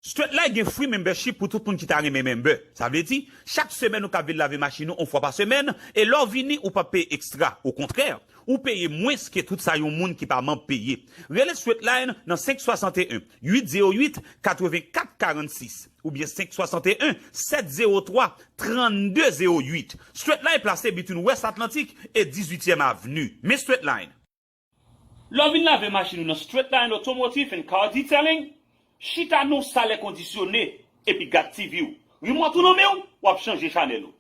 Straight Line gen free membership pou tout moun ki ta renmen member. Sa vle di, chak semèn ou ka vin lave machin ou yon fwa pa semèn, e lè w vini, ou p ap peye ekstra. Okontrè, ou peye mwens ke tout sa yon moun ki pa manm peye. Rele Straight Line nan senk swasanteyen, uit zewo uit, katrevenkat karannsis oubyen senk swasanteyen, sèt zewo twa, trannde zewo uit. Straight Line plase between West Atlantic e dizuityèm Avenue. Men Straight Line. Lè w vin lave machin ou nan Straight Line Automotive and Car Detailing, chita nan yon sal èkondisyone epi gad T V w. Remote ou nan men w, w ap chanje chanèl ou.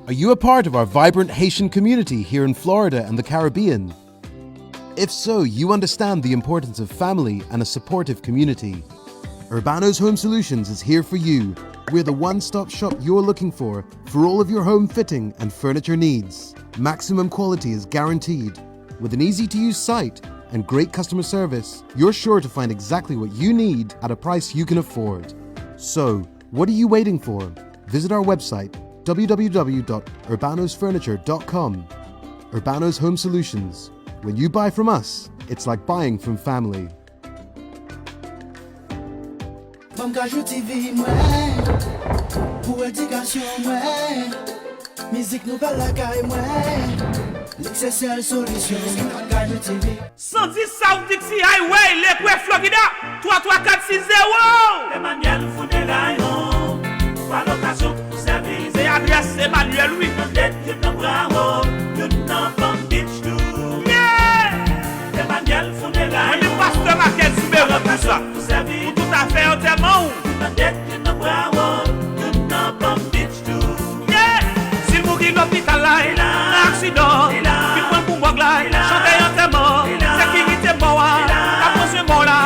Are you a part of our vibrant Haitian community here in Florida and the Caribbean? If so, you understand the importance of family and a supportive community. Urbano's Home Solutions is here for you. We're the one stop shop you're looking for for all of your home fitting and furniture needs. Maximum quality is guaranteed. With an easy to use site and great customer service, you're sure to find exactly what you need at a price you can afford. So, what are you waiting for? Visit our website, w w w dot urbanos furniture dot com. Urbanos Home Solutions. When you buy from us, it's like buying from family. Ban m Kajou T V mwen, pou edikasyon mwen. Mizik nouvèl lakay mwen, lik se sèl solisyon. Ban m Kajou T V. San dis South Dixie Highway, Lekwe, Florida, twa twa kat sis zewo. Emmanuel Funeray Home, pou alokasyon, pou sèvis. Se adrès Emmanuel, wi. Nan Dayton nan Broward, youn nan Palm Beach tou. Yeah! Emmanuel Funeray Home. Mwen menm pastè Markel Soubero pou sa. Pou tout afè antèman ou. Youn nan Dayton nan Broward, youn nan Palm Beach tou. Yeah! Si l mouri lopital la, nan aksidan, vin pran l pou mòg la, chantè antèman, sekirite mò a, k ap pran swen mò la.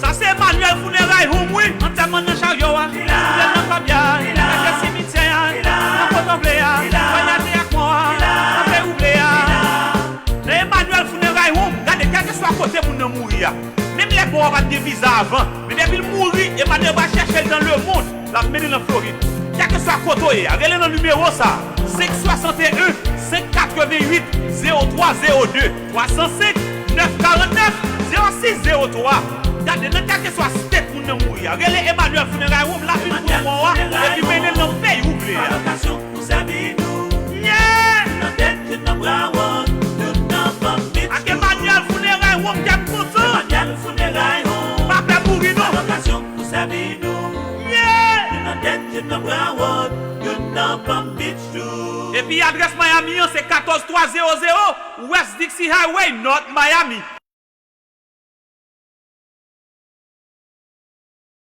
Sa se Emmanuel Funeray Home wi, antèman nan charyo a, soulye nan pabya, kake simityè a, nan kote w vle a, vwayate ak mò a, kanpe ou vle a. Nan Emmanuel Funeray Home, gade kèlkeswa kote moun nan mouri a. Menm lè pa w pa t gen viza avan, men depi l mouri, Emmanuel pral chèche l dans le monde. L ap mennen l an Florid. Kèlkeswa kote w ye a, rele nan nimewo sa a, senk swasanteyen, senk katrevennuit, zewo twa zewo de, twa san senk, nèf karannèf, zewo sis zewo twa. Gade, nan kèlkeswa state moun nan mouri a, rele Emmanuel Funeray Home la, vin pran mò a, epi mennen l nan peyi ou vle a. Pou sèvi nou. Yeah! Nan Dayton nan Broward, youn nan Palm Beach. Ak Emmanuel Funeray Home, kè m kontan. Emmanuel Funeray Home. Pa pè mouri non. Alokasyon pou sèvi nou. Yeah! Youn nan Dayton nan Broward, youn nan Palm Beach tou. Epi adrès Miami an se katòz twa zewo zewo West Dixie Highway, North Miami.